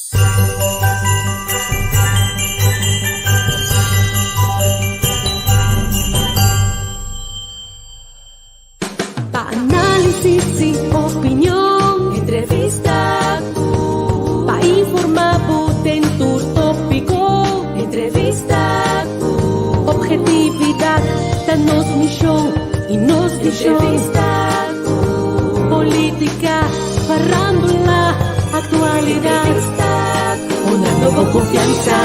Pa análisis i opinion, entrevista ku pa informá bo den tur tópiko, entrevista ku objetividat ta nos mishon i nos vishon, entrevista ku polítika, farándula, aktualidat, entrevista ku dunando bo konfiansa.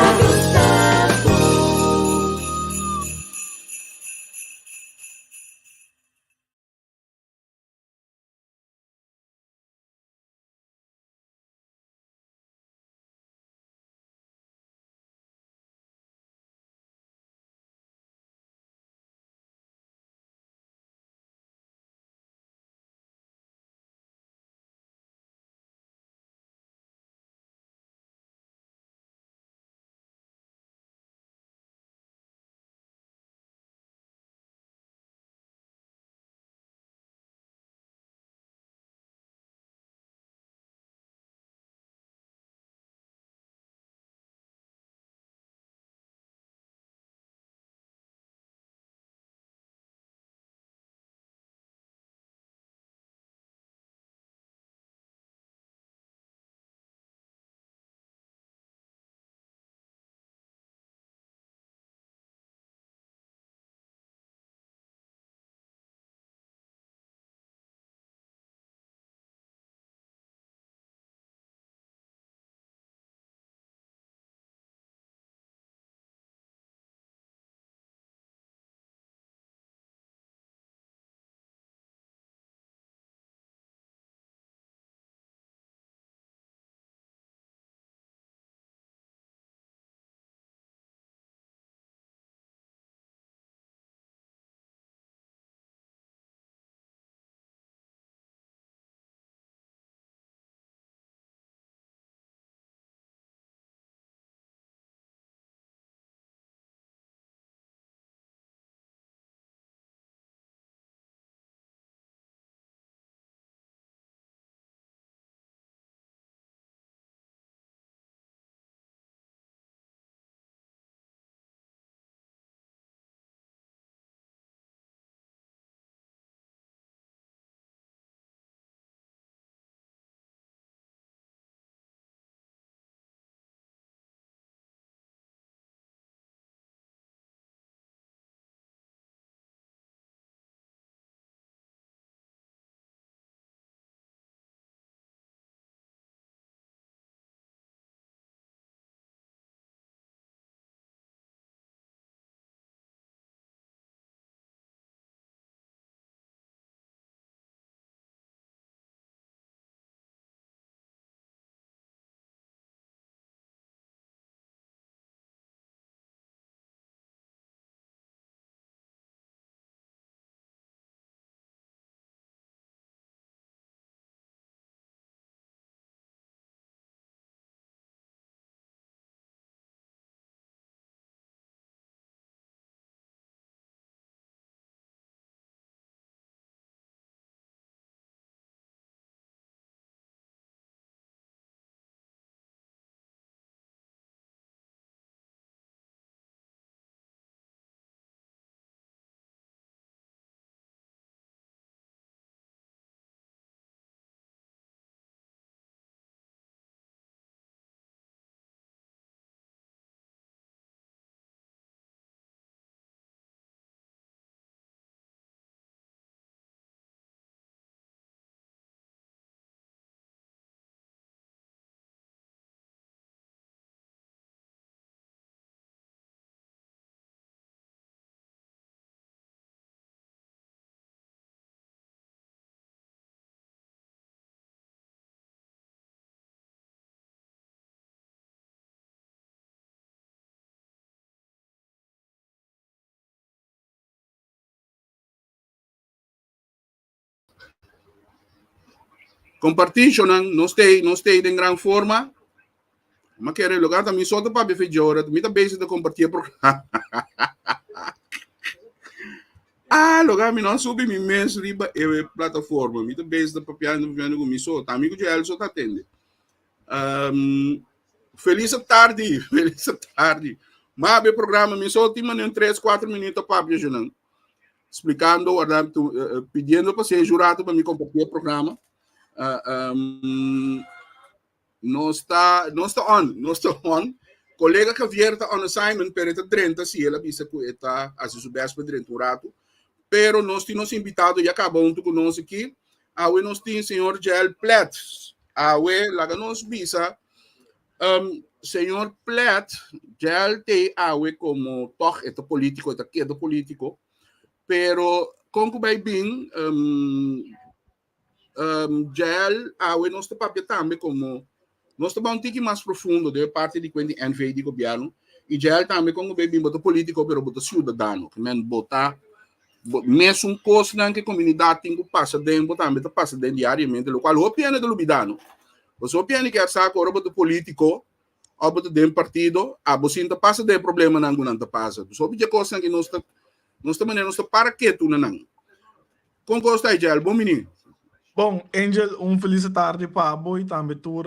Compartí shonan, nos tei, nos tei den gran forma. Ma kere lugar ta mi so ta papia fe jora, mi ta bezig ta compartí e programa. Ah, lugar mi no subi mi mes riba e plataforma. Mi ta bezig ta papiando, papiando ku mi so. Ta mi ku Joel so ta atende. Um, Felis tardi, felis tardi. M'a habri programa, mi so tin mane un 3, 4 minuut papia nan. Explicando, pidiendo pasenshi un rato pa mi comparti e programa. Nos ta on, nos ta on. Colega Javier ta on assignment, pero e ta drenta si el a bisa cu e ta haci su best pa drenta un rato. Pero nos tin nos invitado ya caba hunto cu nos aki. Awe nos tin señor Jael Plet. Awe laga nos bisa señor Plet, Jael te awe como toch e ta politico, e ta keda politico. Pero con cu bay bin Jael, awe nos ta papia tambe como nos ta un tiki mas profundo de parte di cuenta NV di gobierno y Jael tambe con bay bin bo ta politico pero bo ta ciudadano ke men bo ta mesun cosnan ke comunidad tin cu pasa den bo tambe ta pasa den diariamente, locual hopi hende ta lubida, no? Pasobra hopi hende kier sa cu ora bo ta politico of bo ta den partido, abo sin ta pasa den problemanan cu nan ta pasa. Dus hopi dje cosnan ki nos ta manera nos ta para ketu na nan. Con cos ta, Jael? Bon bini. Bon, Angel, un felis tardi pa bo y tambe tur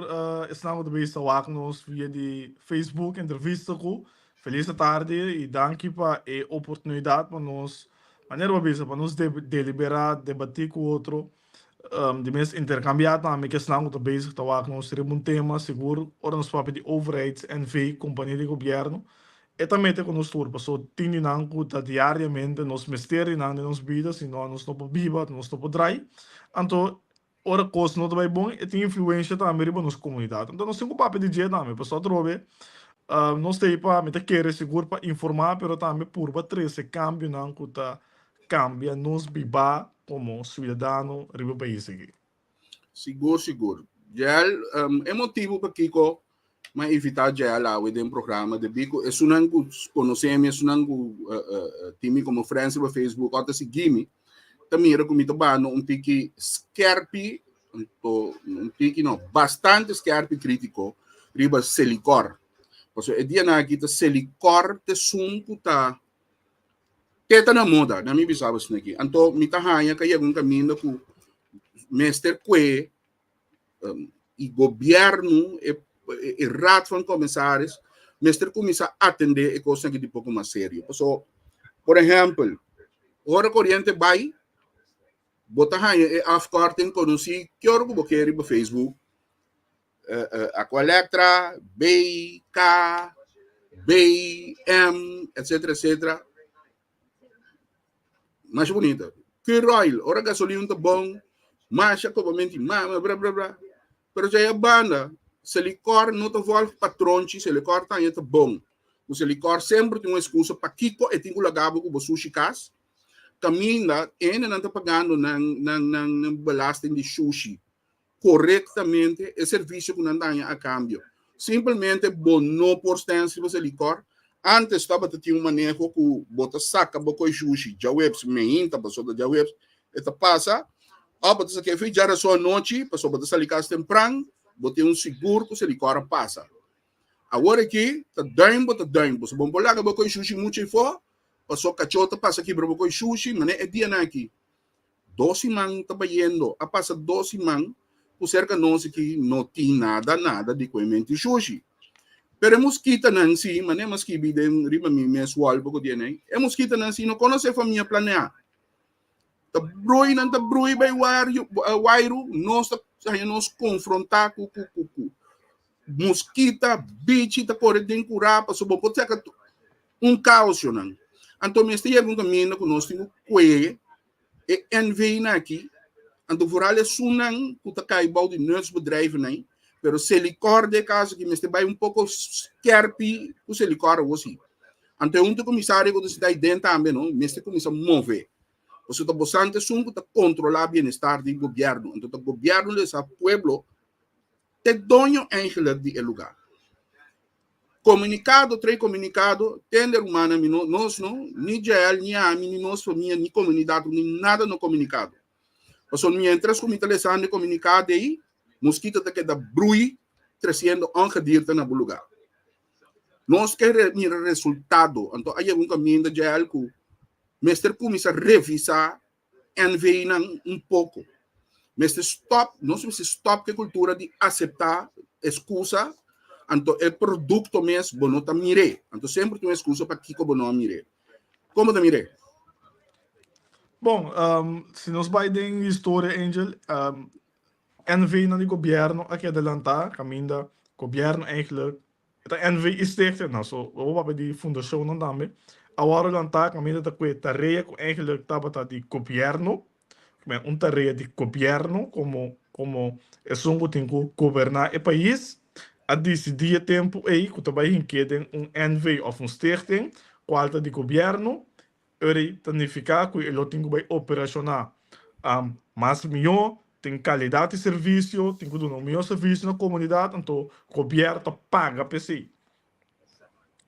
esnan cu ta bezig ta wak nos via di Facebook Entrevista Cu. Felis tardi y danki pa e oportunidad pa nos, manera bo a bisa, pa nos delibera, debati cu otro, di mes intercambia tambe cu esnan cu ta bezig ta wak nos riba un tema. Sigur ora nos papia di overheids NV, compania di gobierno, e ta mete cu nos tur, pasobra tin di nan cu ta diariamente nos mester di nan den nos bida, si no nos no por biba, nos no por drai. Anto ora cos no ta bay bon, e tin influencia tambe riba nos comunidad. Anto nos tin cu papia di dje tambe, pasobra atrobe nos ta ei pa, mi ta kere sigur pa informa, pero tambe purba trece cambionan cu ta cambia nos biba como ciudadano riba pais aki. Sigur, sigur. Jael, e motibo pakico m'a invita Jael awe den programa debí cu esunnan cu conoce mi, esunnan cu tin mi como friends riba Facebook of ta sigui mi, ta mira cu mi ta banda un tiki skerpi, anto un tiki no, bastante skerpi critico riba Selikor. Pasobra e dianan aki ta Selikor ta esun cu ta te ta na moda, na mi bisa bo esaki. Anto mi ta haña ka yega un kaminda ku mester kue i gobièrnu, e e Raad van Commissaris, mester kuminsá atendé e kosnan aki di poko mas serio. Paso, por ehèmpel, ora koriente bai, bo ta haña e afkorting konosí ki ora ku bo ke riba Facebook, Aqualectra, B, K, B, M, etcetera, etcetera. Masha bunita. Curoil, ora gasolina ta bon, masha kobamenti mama, bla, bla, bla. Pero djaya banda, Selikor no ta volg patronchi, Selikor ta haña ta bon. Ku Selikor semper tin un excusa pakiko e tin ku laga bo ku bo sushi kas. Kaminda, hendenan ta pagando nan, nan, nan, nan belasting di sushi. Korektamente e servisio ku nan daña a kambio. Simpelmente bo no por stens riba Selikor. Antes tabata tin un maneho ku bo ta saka bo koi shushi djaweps meinta pasobra djaweps e ta pasa òf bo ta saka efi djarason anochi pasobra bo ta sali kas tempran, bo tin un sigur ku Selikor a pasa. Awor aki ta duim bo ta duim pasobra bo no por laga bo koi shushi muchu afó pasobra kachó ta pasa kibra bo koi shushi manera e dianan aki. Dos siman ta bayendo, a pasa dos siman ku serka nos aki no tin nada nada di koementi shushi. Pero e moskitanan si, manera mi a skibi den riba mi mes wall poko dia nei, e moskitanan si no konosé famia planeá. Ta brui nan ta brui bai wario wairu, nos ta haña nos konfrontá ku ku ku ku moskita, bichi ta kore den kurá pasobra bo por saka un kaos yonan. Anto mester yega un kaminda ku nos tin ku kue e NV nan aki, anto vooral esunnan ku ta kai bou di nutsbedrijven nan, pero Selikor den e kaso aki mester bai un poko skerpi ku Selikor awor si. Anto e hunta komisario ku ta sinta aden tambe no mester kuminsa move. Pasobra ta bosan ta esun ku ta kontrolá bienestar di gobièrnu, anto ta gobièrnu lesa pueblo ta e doño eigenlijk di e lugar. Komunikado trae komunikado, tende rumannan mi no, nos no, ni Jael, ni ami, ni nos famia, ni komunidat, ni nada no komunikado. Pasobra mientras ku mi ta lesando e komunikado ei, moskito ta keda brui tresiendo ongedierte na bo lugar. Nos ke mira resultado, anto a yega un kaminda Jael ku mester kuminsá revisá NV-nan un poko. Mester stop, nos mester stop ku e kultura di aseptá eskusa. Anto e produkto mes bo no ta mir'é. Anto semper tin un ekskusa pakiko bo no a mir'é. Kon bo ta mir'é? Bon, si nos bai den historia Angel, NV nan di gobièrnu a keda lantá kaminda gobièrnu eigenlijk E ta NV i stichting, no, so bo papia di fundashonnan tambe, a wòrdu lantá kaminda ta kue tarea ku eigenlijk tabata di gobièrnu, men un tarea di gobièrnu komo komo esun ku tin ku goberná e pais, a disidí e tempu ei ku ta bai hink'é den un NV òf un stichting kual ta di gobièrnu. Eri ta nifiká ku e lo tin ku bai operashoná mas mihó, tin kalidat di servisio, tin ku duna un mihó servisio na komunidat, anto gobièrnu ta paga p'esei.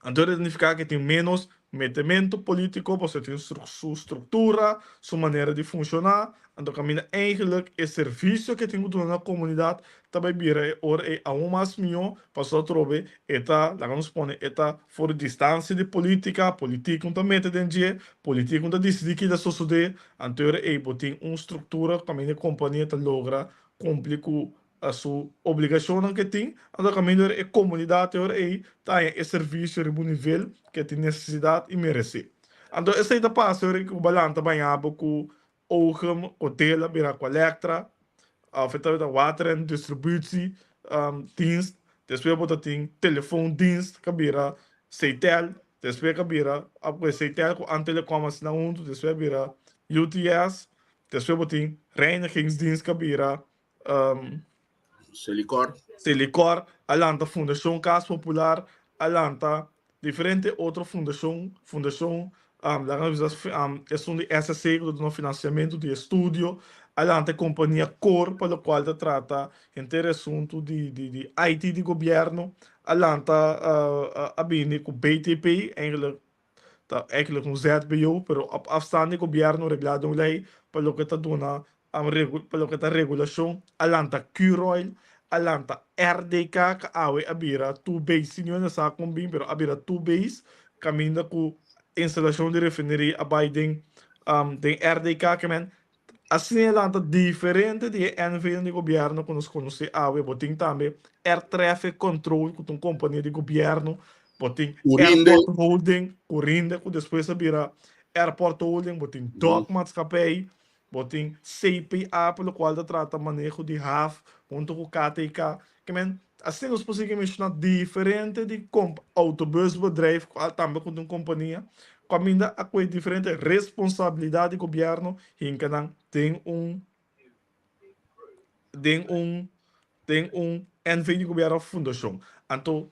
Anto ta nifiká ku tin ménos metementu polítiko pasobra tin su struktura, su manera di funshoná, anto kaminda eigenlik e servisio ku e tin ku duna na komunidat ta bai bira e ora ei aun mas mihó pasobra atrobe e ta, laga nos pone, e ta for di distansia di politica, politica un ta mete den dje, politica un ta dicidi ki ta sosode, anto ora ei bo tin un structura caminda e compania ta logra cumpli cu su obligacionnan ke tin, anto caminda ora e comunidad e ora ei ta haña e servicio riba un nivel ke tin necesidad y merece. Anto esei ta pasa ora ku bo lanta baña bo ku Ogen, Hotel a bira Aqualectra, of e tabata Water en Distributie Dienst, despues bo ta tin Telefoondienst ku a bira Ctel, despues ku a bira Ctel ku Antelecom asina huntu, despues a bira UTS, despues bo tin Reinigingsdienst ku a bira Selikor. Selikor, a lanta Fundashon Kas Popular, a lanta diferente otro fundashon, fundashon, laga nos bisa esun di SSC ku ta duna finansiamentu di estudio, a lanta e kompania Kor pa lokual ta trata henter e asuntu di di IT di gobièrnu, a lanta a bini ku BTP, eigenlijk Ta eigenlijk un ZBO, pero op afstand di gobierno reglá den un lei pa loke ta duna pa loke ta regulashon. A lanta Curoil, a lanta RDK ku awe a bira two base, si niun hende sa kon bin pero a bira two base kaminda ku instalashon di refineria a bai den den RDK ke men Asina e lanta diferente di e NV-nan di gobièrnu ku nos konosé awe. Bo tin tambe Air Traffic Control ku ta un kompania di gobièrnu. Bo tin Curinde. Airport Holding, Curinde ku despues a bira Airport Holding. Bo tin Dokmaatschappij. Bo tin CPA pa lokual ta trata maneho di haf huntu ku KTK. Ke men, asina nos por sigui menshoná diferente di komp autobusbedrijf ku a tambe ku ta un kompania Kaminda a koe diferente responsabilidat di gobièrnu hinka nan den un den un den un NV di gobièrnu òf fundashon. Anto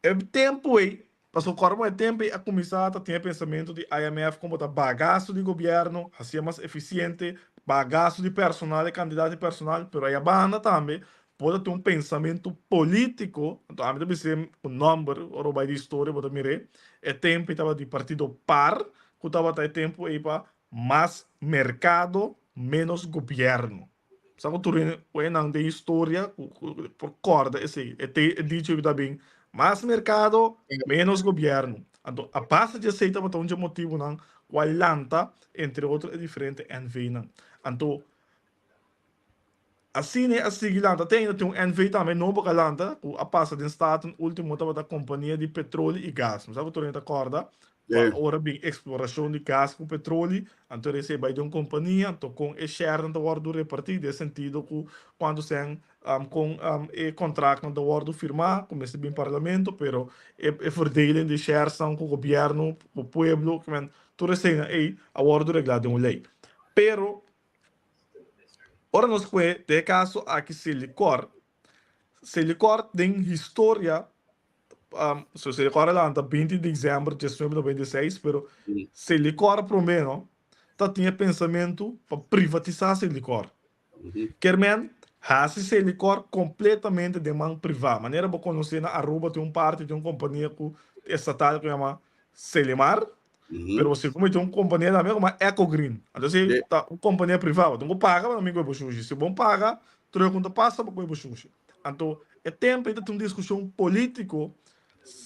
e tempu ei, pasobra kòrda bo e tempu ei a kuminsá ta tin e pensamentu di IMF kon bo ta baha gastu di gobièrnu, hasié mas efisiente, baha gastu di personal, e kantidat di personal, pero ayabanda tambe Bo ta tin un pensamentu polítiko, anto ami ta bis'é ku nòmber, ora bo bai di historia bo ta mir'é, e tempu ei tabata di partido par, ku tabata e tempu ei pa mas merkado, ménos gobièrnu. Sa ku tur hende nan den historia ku por kòrda esei, e te e dicho ku ta bin, mas merkado, ménos gobièrnu. Anto a base di esei tabata un dje motibunan ku a lanta entre otro e diferente NVnan. Anto Asina e a sigui lanta te ainda tin un NV tambe nobo ku a lanta ku a pasa den Staten ultimo tabata kompania di petroli i gas. Mi sa ku tur hende ta kòrda pa ora bin eksplorashon di gas ku petroli anto esei bai den un kompania anto kon e shèrenan ta wòrdu repartí den sentido ku kuantu sèn kon e kontraktnan ta wòrdu firmá ku mester bin parlamento pero e verdeling di shèrsnan ku gobièrnu ku pueblo tur eseinan ei a wòrdu reglá den un lei pero Ora nos kue den e kaso aki Selikor, Selikor den historia, so Selikor a lanta 20 di dezember 1996, pero Selikor prome no ta tin e pensamentu pa privatisá Selikor. Kier men hasi Selikor kompletamente den man privá. Manera bo konosé na Aruba tin un parti di un kompania ku estatal ku yama Selimar, Pero si como tin un compañía tambe como Ecogreen. Entonces si ta un compañía privado, bo tin cu paga pa mi coge bo shushi. Si bo no paga, truck no ta pasa pa coge bo shushi. Anto e tempo ei ta tin un discusion politico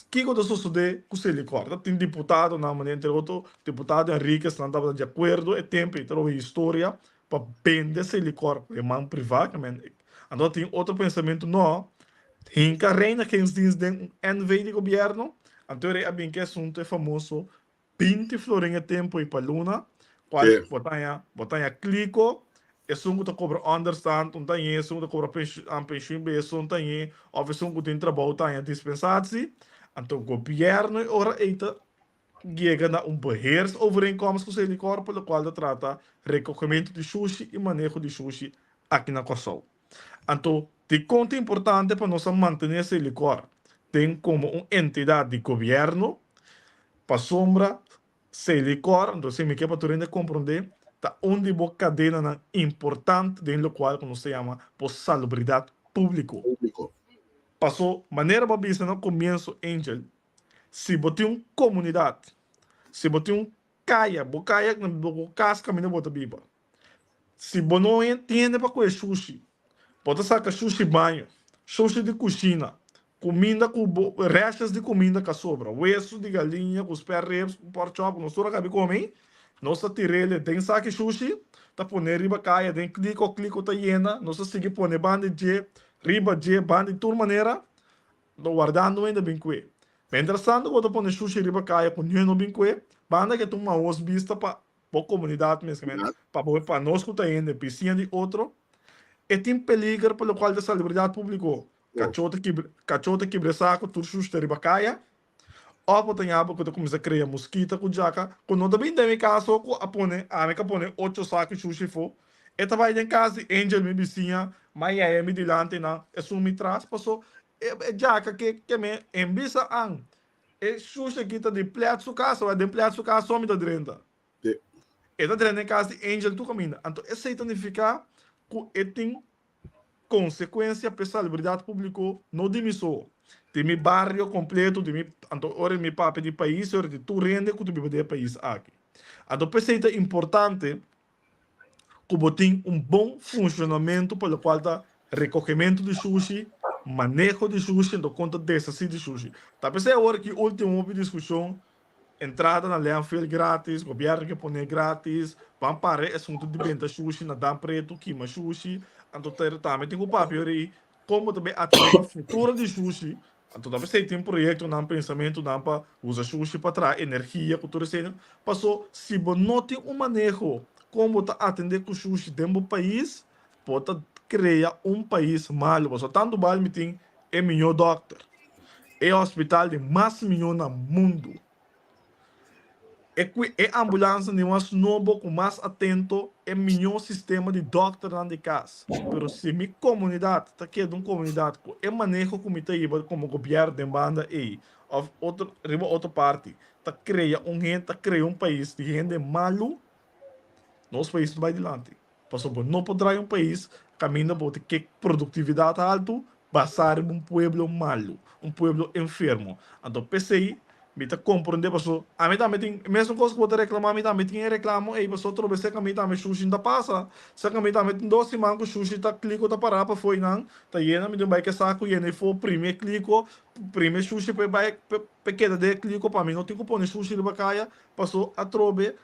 kico ta sosode cu Selikor. Ta tin diputadonan manera entre otro diputado Henriquez nan tabata di acuerdo e tempo ei ta roba historia pa bende Selikor pa e man priva. Anto tin otro pensamento no. Hinka reinigingsdienst den un NV di gobièrnu, anto e rei a bin ku e asuntu e famoso 20 florin e tempu ei pa luna, kual bo ta haña, bo ta haña kliko, esun ku ta kobra ònderstand un ta hañ'é, esun ku ta kobra penshun be esun ta hañ'é, òf esun ku tin trabou ta haña dispensatsi. Anto gobièrnu e ora ei ta yega na un beheersovereenkomst ku Selikor pa lokual ta trata rekogementu di shushi i maneho di shushi aki na Kòrsou. Anto, dikon ta importante pa nos a mantené Selikor den komo un entidat di gobièrnu? Pasobra Selikor, anto esei mi ke pa tur hende komprondé, ta un di bo kadenanan importante den lokual ku nos ta yama bo salubridat públiko. Paso, manera bo a bisa na komienso, Angel, Si bo tin un komunidat, si bo tin un kaya, bo kaya bo kas kaminda bo ta biba, si bo no tin hende pa kohe shushi, bo ta saka shushi baño, shushi di kushina, kuminda ku bo, rèshes di kuminda ka sobra, wesu di galiña ku spare ribs, ku pork chop ku nos tur a kabi kome, nos ta tir'el den saki shushi, ta pone riba kaya den kliko, kliko ta yena, nos ta sigui pone banda di dje, riba dje, banda di tur manera, Lo wardando hende bin kue. Mientrastanto bo ta pone shushi riba kaya ku niun no bin kue, banda ke ta un mahos bista pa bo komunidat mes, pa bo pa nos ku ta hende bisiña di otro. E tin peliger pa lokual ta salubridat públiko. Kachó ta kibra kachó ta kibra e saku tur shushi ta riba kaya. Òf bo ta ñaba ku ta kuminsá krea muskita ku djaka ku no ta bin den mi kas so ku a pone ami ka pone ocho saku shushi afó. E ta bai den kas di Angel mi bisiña, m'a yaya mi dilanti nan, esun mi tras paso e djaka ke ke me en bisa an e shushi aki ta di Plet su kas, ora den Plet su kas so mi ta drenta. E ta drenta den kas di Angel tur kaminda. Anto esei ta nifiká ku e tin Konsekuensia p'e salubridat públiko no di mi so, di mi bario kompleto, di mi, anto ora mi papia di pais, ora di tur hende ku ta biba den e pais aki. Anto p'esei ta importante ku bo tin un bon funshonamentu pa lokual ta rekogementu di shushi, maneho di shushi, anto kon ta deshasí di shushi. Ta p'esei awor ki último hopi diskushon Entrada na landfill gratis, gobierno ke pone gratis, ban para e asunto di benta shushi na Dam Pretu, kima shushi, anto ter tambe tin ku papia ora ei kon bo ta bay atende ku futuro di shushi, anto ta p'esei tin proyektonan, pensamentonan pa usa shushi pa traha energia ku tur esei, paso si bo no tin un maneho kon bo ta atende ku shushi den bo pais, bo ta krea un pais malu, paso tantu bal mi tin e mihó dòkter, e hospital di mas mihó na mundu, e e ambulansa di mas nobo ku mas atento, e mihó sistema di dòkternan di kas. Pero si mi komunidat ta keda un komunidat ku e maneho ku mi ta hiba komo gobièrnu den banda ei òf otro riba otro parti ta krea un hende ta krea un pais di hende malu, nos pais no bai dilanti. Pasobra bo no por draai un pais kaminda bo ta kek produktividat haltu basá riba un pueblo malu, un pueblo enfermo. Anto p'esei mi ta komprondé paso ami tambe tin e mesun kos ku bo ta reklamá mi tambe tin e reklamo ei paso otro bes seka mi tambe shushi no ta pasa, seka mi tambe tin dos siman ku shushi ta kliko ta pará pafó einan ta yena mi tin bai ke saku yena efó primi e kliko primi e shushi pa e bai pa e keda den e kliko pa mi no tin ku pone shushi riba kaya paso atrobe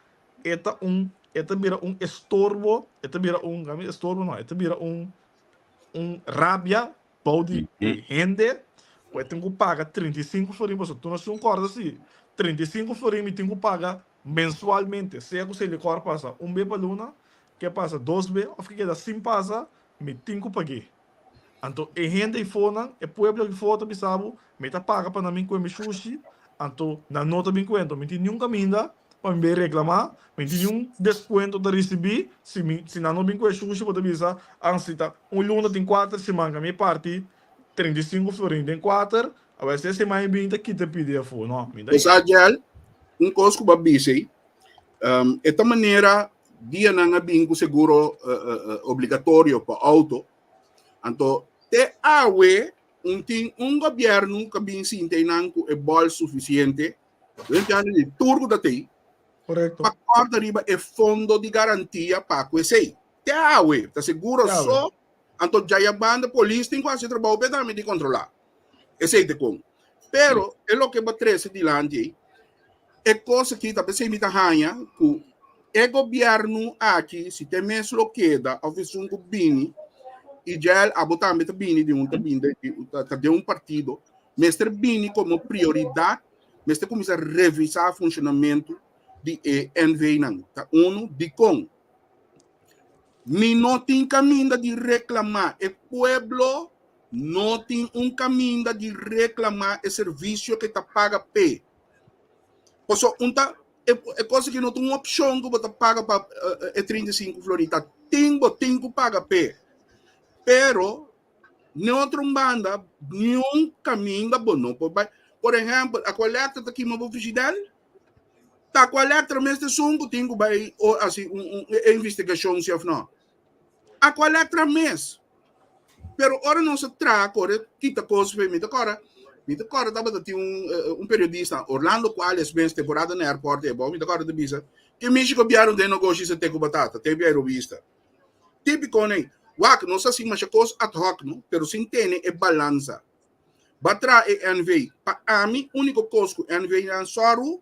E ta un, e ta bira un estorbo, e ta bira un, gami estorbo no, e ta bira un, un rabia bou di e hende ku e tin ku paga 35 florin, pasobra tur nos tin un kòrda si, 35 florin mi tin ku paga mensualmente, sea ku Selikor pasa un be pa luna, ke pasa dos be òf ke keda sin pasa, mi tin ku pag'é. Anto e hende eifonan, e pueblo eifo ta bisa bo, mi ta paga pa nan bin kue mi shushi, anto nan no ta bin kue, anto mi tin niun kaminda pa mi bay reklamá, mi tin niun deskuento ta risibí, si mi si nan no bin kue shushi bo ta bisa, an si ta un luna tin kuater siman ka mi parti 35 florin den kuater, awor si e siman e bin ta kita pidi afó, no, mi ta. Bo sa Jel, un kos ku bo a bisa ei, e ta manera dia nan a bin ku seguro obligatorio pa auto, anto te awe un tin un gobierno ku a bin sinta einan ku e bòl sufisiente, di tur ku ta tei, Correcto. pa kòrta riba e fondo di garantia pa ku esei. Te awe, ta seguro so, anto djaya banda polis tin ku hasi trabou p'e tambe di kontrolá. Esei te kon. Pero e loke bo trese dilanti ei, e kos aki ta p'esei mi ta haña ku e gobièrnu aki si te mes lo keda òf esun ku bini. I Jael, abo tambe ta bini di un ta bini ta den un partido, mester bini komo prioridat, mester kuminsá revisá funshonamentu di e NV-nan. Ta unu, dikon? Mi no tin kaminda di reklamá, e pueblo no tin un kaminda di reklamá e servisio ke ta paga p'e. Pasobra un ta e kos aki no ta un opshon ku bo ta paga pa e 35 florin, ta tin bo tin ku paga p'e. Pero ne otro banda niun kaminda bo no por bai. Por ehèmpel, Aqualectra ta kima bo frigidèr? Ta Aqualectra mes ta esun ku tin ku bai hasi un investigashon si òf no. Aqualectra mes. Pero ora nos a traha kore kita kos fe, mi ta kòrda, mi ta kòrda tabata tin un un periodista, Orlando Cuales mes, temporada na airport e bo, mi ta kòrda ta bisa, ke mishi gobièrnu den nogoshi sa te ku batata, te bia revista. Típiko nei. Wak, nos a hasi masha kos ad hoc, no, pero sin tene e balansa. Ba traha e NV. Pa ami, úniko kos ku NV nan sòru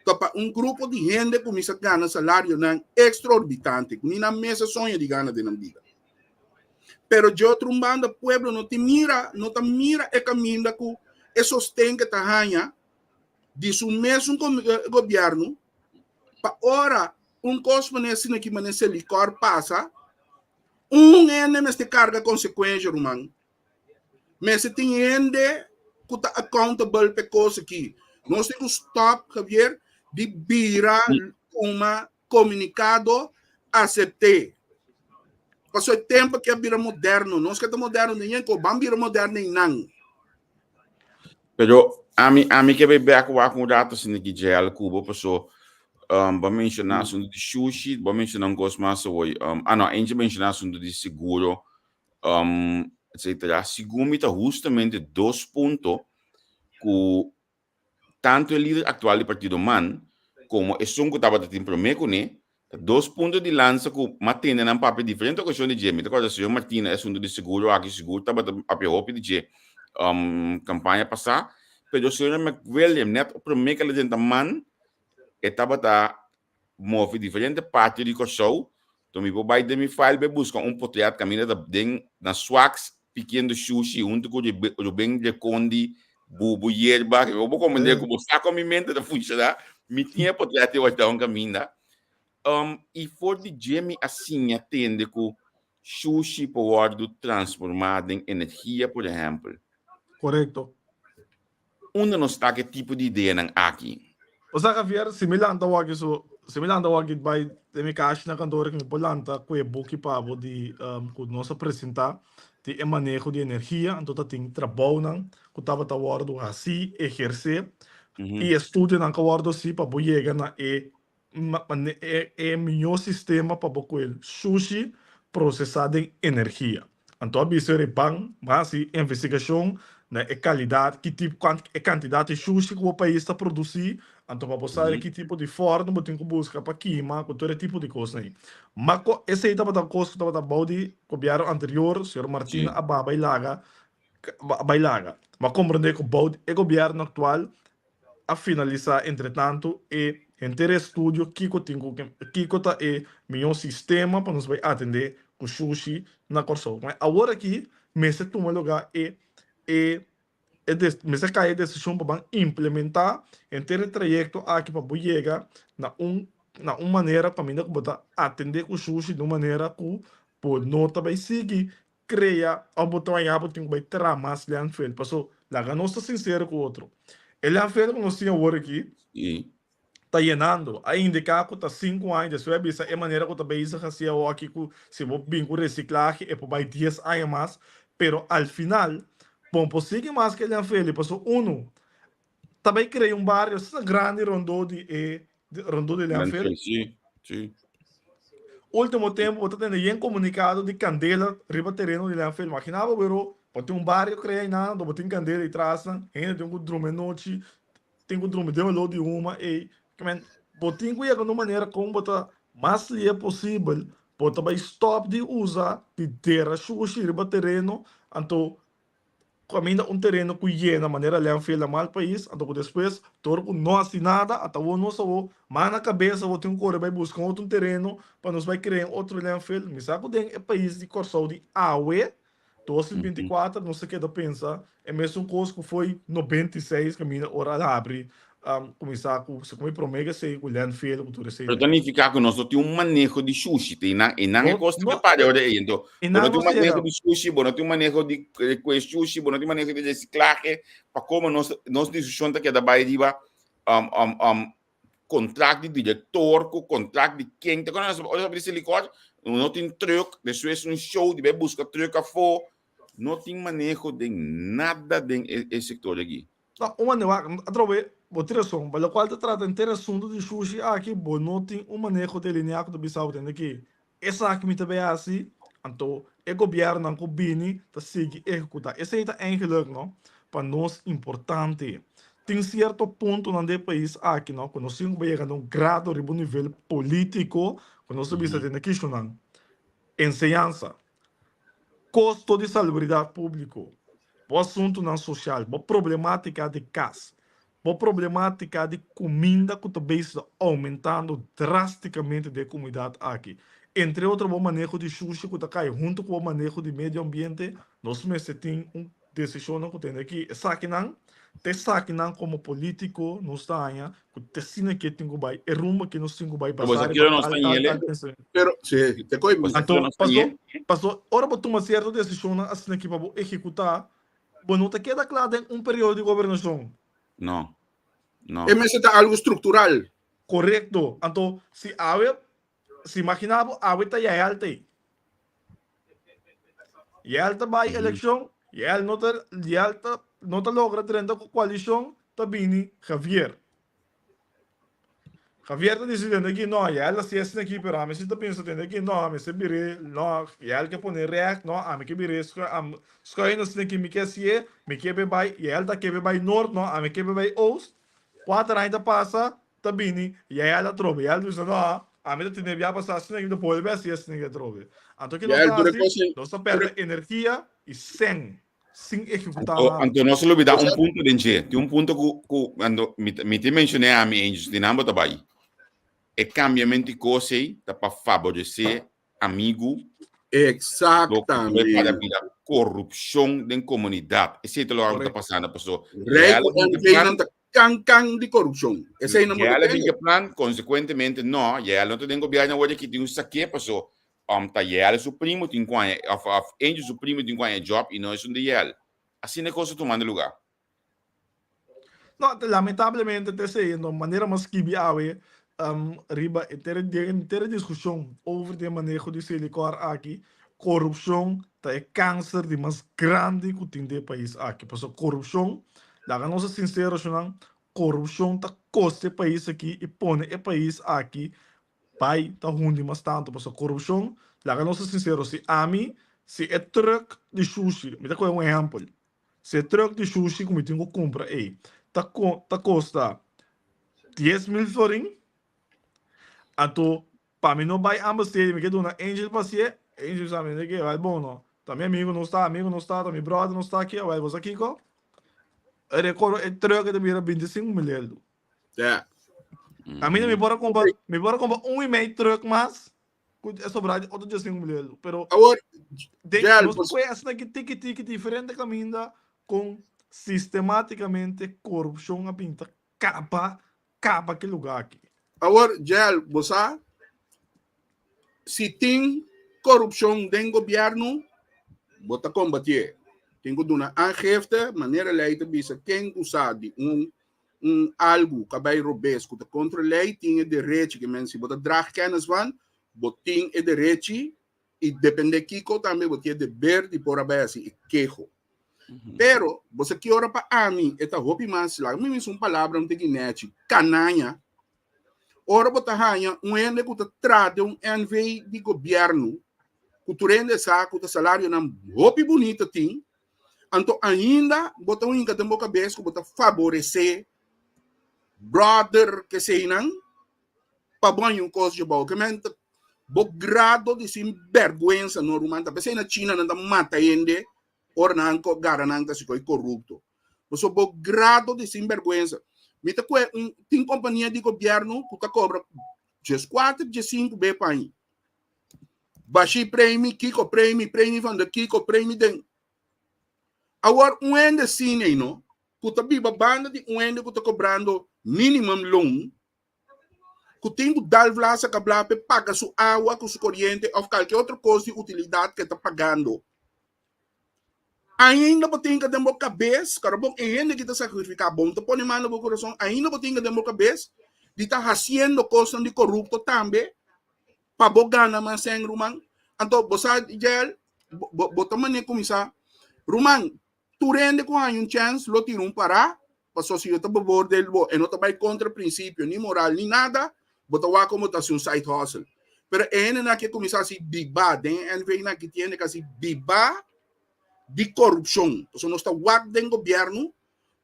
ta pa un grupo di hende kuminsá gana salarionan ekstraorbitante ku ni nan mes a soña di gana den nan bida. Pero dje otro un banda pueblo no tin mira, no ta mira e kaminda ku e sosten ke ta haña di su mesun gobièrnu pa ora un kos manera asina ki manera Selikor pasa, un hende mester karga konsekuensha ruman. Mester tin hende ku ta accountable pa e kos aki. Nos tin ku stop, Javier, di bira kuma komunikado asept'é. Pasobra e tempu aki a bira moderno. Nos ke ta moderno den yen ko ban bira moderno einan. Pero ami ami ke bai bek wak un rato asina ki Jael ku bo paso um, bo menshoná asuntu di shushi, bo menshoná un kos mas awor. Um, ah no, Angie menshoná asuntu di seguro um, etcetera. Segun mi ta hustamente dos punto ku tantu e lider aktual di partido man komo esun ku tabata tin promé kuné, ta dos punto di lansa ku m'a tende nan papia diferente okashon di dje. Mi ta kòrda señor Martina e asuntu di seguro aki sigur tabata papia hopi di dje kampaña pasá, pero señora McWilliam nèt promé ku el a drenta man e tabata move diferente parti di Kòrsou, to mi por bai den mi file bai buska un potret kaminda ta den na Swax pikiendo shushi huntu ku Ruben Rekondi, Bubu Yerba, bo por komprende ku bo sa kon mi mente ta funshoná, mi tin e potret ei wardá un kaminda. I for di dje mi a siña tende ku shushi por wòrdu transformá den energia por ehèmpel. Korekto. Unda nos ta ku e tipo di ideanan aki? Osea Javier, si mi lanta wak so, si mi lanta wak bai den mi kashi na kantoor mi por lanta ku e buki pa bo di ku nos a presenta di e maneho di energia, anto ta tin trabounan ku tabata wòrdu hasi, ehersé, i estudionan ku a wòrdu hasi pa bo yega na e E mihó sistema pa bo ku e sushi prosesá den energia. Anto a bisa ora e ban hasi investigashon na e kalidat, ki tipo, e kantidat di sushi ku bo pais ta produsí, anto pa bo sa ki tipo di fòrnu bo tin ku buska pa kima ku tur e tipo di kosnan ei. Ma ku esei tabata kos ku tabata bou di gobièrnu anterior, señor Martina a baba i laga bai laga. Ma komprendé ku bou di e gobièrnu aktual a finalisá entretantu e henter estudio kiko tin ku kiko ta e mihó sistema pa nos bai atendé ku shushi na Kòrsou. Ma awor aki mester tuma lugá e e e mester kai e desishon pa ban implementá henter e trayekto aki pa bo yega na un na un manera kaminda ku bo ta atendé ku shushi di un manera ku bo no ta bai sigui Krea of bo ta haña bo tin ku bai traha mas landfill. Paso, laga nos ta sinsero ku otro. E landfill ku nos tin awor aki ta yenando. A indiká ku ta sinku aña despues a bisa e manera ku ta bezig hasi awor aki ku si bo bin ku resiklahe e por bai dies aña mas. Pero al final bo no por sigui mas ku e landfill paso unu ta bai krea un bario asina grandi rondó di e rondó di landfill. Sí, sí. Último tempu bo ta tende yen komunikado di kandela riba tereno di landfill. Imagina bo wero, bo tin un bario krea einan, anto bo tin kandela ei trasnan, hende tin ku drumi anochi, tin ku drumi den oló di huma ei. Men, bo tin ku yega na un manera kon bo ta mas lie posibel, bo ta bai stòp di usa di dera shushi riba tereno, anto. Kaminda un tereno ku yena manera landfill na mal pais, anto ku despues dor ku no hasi nada, ata awor nos awor man na kabes awor tin ku kore bai buska un otro tereno pa nos bai krea un otro landfill. Mi sa ku den e pais di Kòrsou di awe, 2024, nos ta keda pensa e mesun kos ku foi 96 kaminda ora a habri kuminsá ku segun mi promé ke esei ku landfill ku tur esei. Pero ta nifiká ku nos no tin un maneho di shushi. Te einan, einan e kos ta pare ora ei. Anto, bo no tin un maneho di shushi, bo no tin un maneho di kue shushi, bo no tin maneho di resiklahe. Pa komo nos, nos diskushon ta keda bai riba um, um, um, kontrakt di direktor ku kontrakt di ken. Te kono nos ora di Selikor, no tin truck, despues un show di bai buska truck afó. No tin maneho den nada den e, e sektor aki. No, un manera, wak, atrobe, bo tin rason, pa lokual ta trata henter asuntu di shushi aki, bo no tin un maneho delineá ku ta bisa bo tende ki esaki mi ta bay hasi, anto e gobièrnunan ku bini ta sigui ehekutá. Esei ta eigenlijk, no, pa nos importante. Tin sierto puntonan den e pais aki, no, ku nos tin ku bay yega na un grado riba un nivel polítiko ku nos ta bisa tende kishonan, enseñansa, Kosto di salubridat públiko, bo asuntunan sosial, bo problemátika di kas, bo problemátika di kuminda ku ta bezig ta oumentando drástikamente den e komunidat aki, entre otro bo maneho di shushi ku ta kai huntu ku bo maneho di medio ambiente, nos mester tin un Desishonnan ku tene aki, esakinan ta esakinan komo polítiko nos ta haña ku ta asina ke tin ku bai, e rumbo ke nos tin ku bai Pero basá boso riba kira nos tal, ta tal, ñele? tal pensamentu. Pero, sí, te koy Boso Anto, kira nos ta paso, ñe? paso ora bo tuma sierto desishonnan asina aki pa bo ehekutá, bo no ta keda kla den un periodo di gobernashon. No, no. E mester ta algo struktural. Korekto. Anto, si awe, si imaginá bo awe ta Yael ta ei. Yel ta bai elekshon, Yel no ta Yel ta no ta logra drenta ku koalishon, ta bini Javier. Javier ta disi tende aki, no, Yel a si esaki aki, pero ami si ta pensa tende aki, no, ami si bir'é, no, Yel ke pone règt, no, ami ke bir'é skuin asina aki, mi ke hasié, mi ke be bai, Yel ta ke be bai nort, no, ami ke be bai oost. Kuater aña ta pasa, ta bini, Yael atrobe. Yael ta bisa, No, ami ta tene bia pasá asina mi ta bolbe hasi asina aki atrobe. Anto ki nos Yael, ta tur e hasi? kos ei, Nos ta tur pèrdè e. energia i sèn sin ehekutá Anto, nada. anto nos a lubidá un Bosa, punto den dje. Tin un punto ku, ku anto mi ta, mi ta menshoné ami Angels, di nan bo ta bai. E kambiamentu di kos ei ta pa faboresé amigu lo ku para Exactamente. bira korupshon den komunidat. Esei ta loke ta Correcto. pasando paso Rei Real ku a bin NV ke plan, nan ta kan kan di korupshon. Esei nan bo ta Real a bin tende. ke plan, konsekuentemente no, Real no ta den gobièrnu awor aki tin un saké paso um ta Real su primo tin ku haña òf òf Angel su primo tin ku haña job i no esun di Real. Asina e kos ta tumando lugá. No, lamentablemente ta esei, no, manera mas skibi awe riba e tere den tere diskushon over di e maneho di Selikor aki, korupshon ta e kanser di mas grandi ku tin den e pais aki. Pasobra korupshon, laga nos ta sinsero shonnan, korupshon ta kosta e pais aki i pone e pais aki bai ta hundi mas tantu. Pasobra korupshon, laga nos ta sinsero, si ami, si e trùk di shushi, mi ta kohe un ehèmpel, Si e truck di shushi ku mi tin ku kumpra ei ta ta kosta 10,000 florin, anto pa mi no bai ambas steden mi ke duna Angel pa hasié, Angel bisa mi ke wèl bon no, ta mi amigu nos ta, amigu nos ta, ta mi bròder nos ta aki, awèl bo sa kiko? E rekòrdo e truck e ta bira 25,000 eldo. Ja. A mi no mi por a kumpra, mi por a kumpra un i mei truck mas Ku e sobrá di otro 15 mil euro. Pero Awor, de, Jel, nos pos, puede asina ki tiki tiki diferente kaminda kon sistemátikamente korupshon a bin ta kaba kaba ki lugá aki. Awor, Jel, bo sa, si tin korupshon den gobièrnu, bo ta kombatié. Tin ku duna aangifte, manera lei ta bisa ken ku sa di un un algu ku a bai robes ku ta kontra lei tin e derechi ke men si bo ta draag kennis van bo tin e derechi i depende kiko tambe bo tin e deber di por a bai hasi e keho. Pero bo sa ki ora pa ami e ta hopi mas laga mi bisa un palabra un tiki nechi kanaña ora bo ta haña un hende ku ta traha den un NV di gobièrnu ku tur hende sa ku ta salarionan hopi bunita tin Anto ainda bo ta hinka den bo kabes ku bo ta faboresé brother keseinan pa bo haña un kos djebou. Ke men ta bo grado di sin bèrgwensa no ruman. Ta p'esei na China nan ta mata hende. Ora nan ko gara nan ta si koi korupto. Paso bo grado di sinbergwensa. Mi ta kue un tin kompania di gobièrnu ku ta kobra 14, 15 be pa aña. Bashi premi, kiko premi, premi van de kiko, premi den. Awor un hende asina ei no, ku ta biba banda di un hende ku ta kobrando minimum loon, ku tin ku dal vlasa kabla pa e paga su awa ku su koriente òf kalke otro kos di utilidat ku e ta pagando. Ainda bo tin den bo kabes, karo bo e hende ki ta sakrifiká bo no ta pone man na bo kurason, ainda bo tin den bo kabes di ta hasiendo kosnan di korupto tambe pa bo gana mas sèn ruman. Anto bo sa Jael, bo bo ta manera kuminsá, ruman, Tur hende ku haña un chèns lo tira un pará, pasobra si yo ta beoordeel bo e no ta bai kontra prinsipio ni moral ni nada, bo ta wak komo ta hasi un side hustle. Pero e hendenan ke kuminsá hasi bibá den e NV nan ki tin hende ku hasi bibá di korupshon. Pasobra nos ta wak den gobièrnu,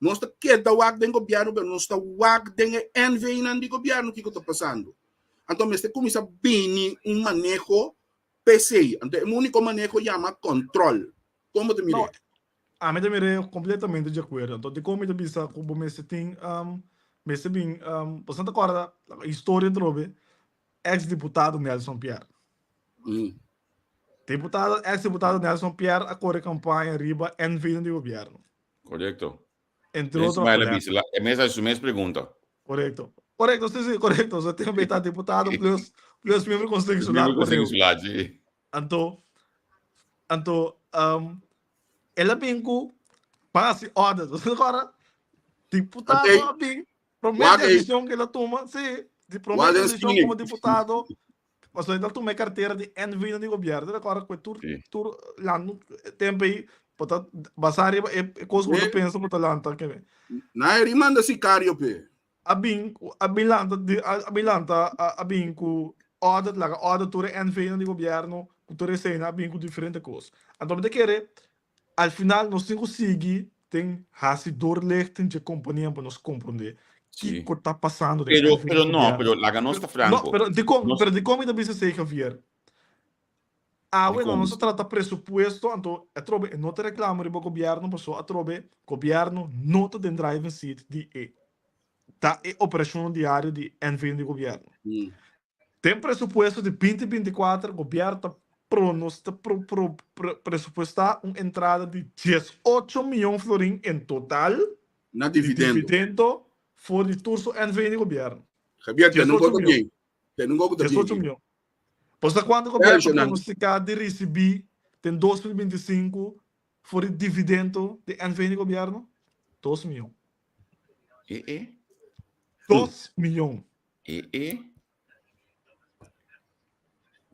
nos ta keda wak den gobièrnu pero nos ta wak den e NV nan di gobièrnu kiko ta pasando. Anto mester kuminsá bini un maneho p'esei. Anto e úniko maneho yama kòntròl. Kon bo ta mir'é? No, ami ta mir'é kompletamente di akuerdo. Anto dikon mi ta bisa ku bo mester tin, mester bin, bo ta kòrda historia atrobe, eks diputado Nelson Pierre. Diputado, eks diputado Nelson Pierre a kore kampaña riba NV di gobièrnu. Korekto. Entre otro Ismael a bisa, e mes a su mes pregunta. Korekto. Korekto, si, si, korekto. So tin beta diputado plus, plus miembro konseho insular. Miembro konseho insular, si. Anto, anto, um, el a bin ku pa hasi audit. Bo ta kòrda? Diputado Ante, a bin, promé wak ei, desishon ku el a tuma, sí, di promé wak den desishon skini. komo diputado, pasobra el a tuma e kartera di NV di gobièrnu. Ta kòrda ku e tur, Sí. tur lanta tempu ei, bo ta basá riba e e kos ku bo ta Me, pensa bo ta lanta. Ke na e rimanda sikario p'e. A bin a bin lanta di a bin lanta a bin ku audit laga audit tur e NV-nan di gobièrnu ku tur eseinan a bin ku diferente kos. Anto mi ta kere al final nos tin ku sigui den hasi doorlichting dje kompanianan pa nos komprondé Sí. kiko ta pasando den Pero, NV di pero no, gobièrnu. pero laga nos ta No, franko. pero dikon Nos pero dikon mi ta bisa esei Javier? Awe no dikon nos a trata presupuesto anto atrobe e no ta reklamo riba gobièrnu paso atrobe gobièrnu no ta den driving seat di e ta e operashonnan diario di NV di gobièrnu. Den presupuesto di binti 24 gobièrnu ta pronos ta pro pro presupuestá un entrada di 18 miyon florin en total Na di dividendo. dividendo for di tur su NV di gobièrnu. Javier, te no 18 ta miyon. bien. Te no ta 18 bien. miyon. Bo sa kuantu gobièrnu ta Pensionan. pronostiká di risibí den 2025 for di dividendo di NV di gobièrnu? 2 miyon. E e. 2 miyon. E e.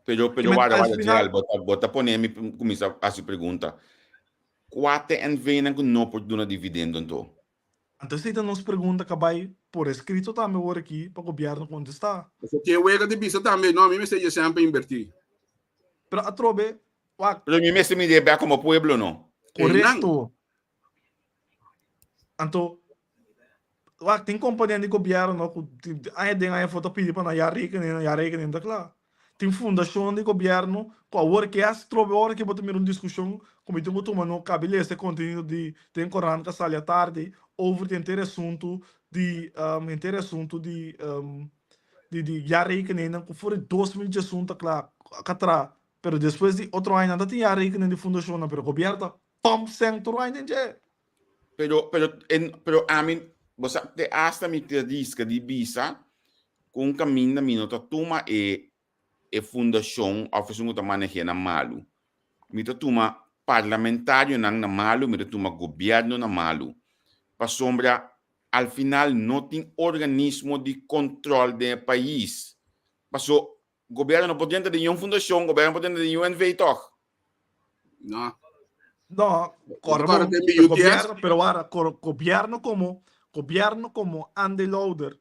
Pero, pero Men, warda, al warda, final- Joel, bo ta pone mi kuminsá hasi pregunta. Kua ta NV nan ku no por duna dividendo anto? Anto esei ta nos pregunta ku a bai por eskrito tambe awor aki pa gobièrnu kontestá. Pasobra tin wega di bisa tambe, no, mi mester dje semper invertí. Pero atrobe, wak, Pero mi mester mira bek komo pueblo, no? korekto. Anto, wak, tin kompania di gobièrnu no ku aña den aña afó ta pidi pa nan ya rekening, nan ya rekening ta kla. Tin fundashon di gobièrnu ku awor ke a strobe ora ke bo ta mira un diskushon ku mi tin ku tuma no kabi lesa e kontenido di den korant ku a sali atardi over di henter e asuntu di henter e asuntu di di di jaarrekeningnan ku for di 2011 ta kla ka tra pero despues di otro aña nan ta tin jaarrekening di fundashonnan pero gobièrnu ta pump sèn tur aña den dje. Pero, pero, en, pero ami, bo sa, te hasta mi te riska di bisa ku un kaminda mi no ta tuma e e fundashon òf esun ku ta maneh'é na malu. Mi ta tuma parlamentarionan na malu, mi ta tuma gobièrnu na malu. Pasobra al final no tin organismo di kontròl den e pais. Paso gobièrnu no por drenta den niun fundashon, gobièrnu no por drenta den niun NV tòg. No. No, Ora corre den pero BUTS. gobierno, pero ahora gobierno como gobierno como aandeelhouder,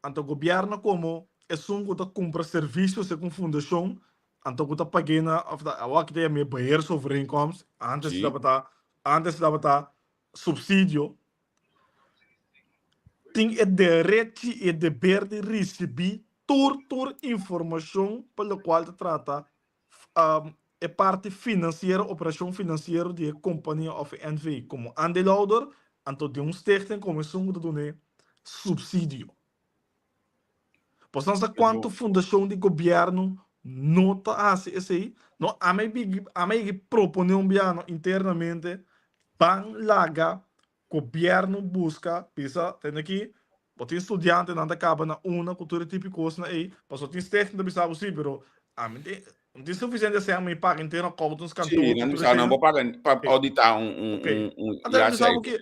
anto gobierno como esun ku ta kumpra servisio segun fundashon, anto ku ta pag'é na of ta awor aki ta yam'é beheersovereenkomst, antes tabata antes tabata subsidio, tin e derechi i e deber di risibí tur tur informashon pa lokual ta trata. e parti finansiero, operashon finansiero di e kompania òf e NV komo aandeelhouder, anto den un stichting komo esun ku ta dun'é supsidio. Bo sa kuantu fundashon di gobièrnu no ta hasi esei? No, ami bigi, ami a yegi proponé un biaha no internamente, ban laga Gobierno busca bisa tende aki bo tin studiantenan ta caba na una cu tur e tipo cosnan ey pasobra tin stichting ta bisa bo si pero ami tin no tin suficiente cen mi paga entero accountants Sí, kantoor nan cu tur bisa nan esey bo paga pa ok audita un un ok un un anto ya mi bisa sei. bo ki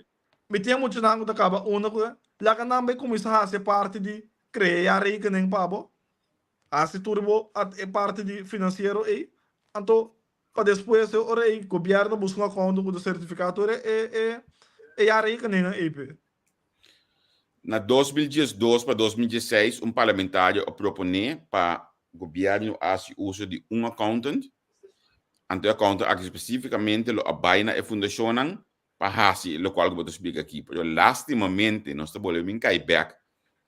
mi tin e muchanan cu ta caba una cu laga nan bay cuminsa haci e parti di crea rekening pa bo haci tur bo e parti di financiero ey anto Pa despues e ora ei gobierno busca un accountant cu ta certifica tur e e e jaarrekeningen ei pe. Na 2012 pa 2016 un parlamentario a proponé pa gobierno hasi uso di un accountant, anto e accountant aki spesífikamente lo a bai na e fundashonnan pa hasi lokual ku bo ta splika aki. Pero lastimamente nos ta bolbe bin kai bèk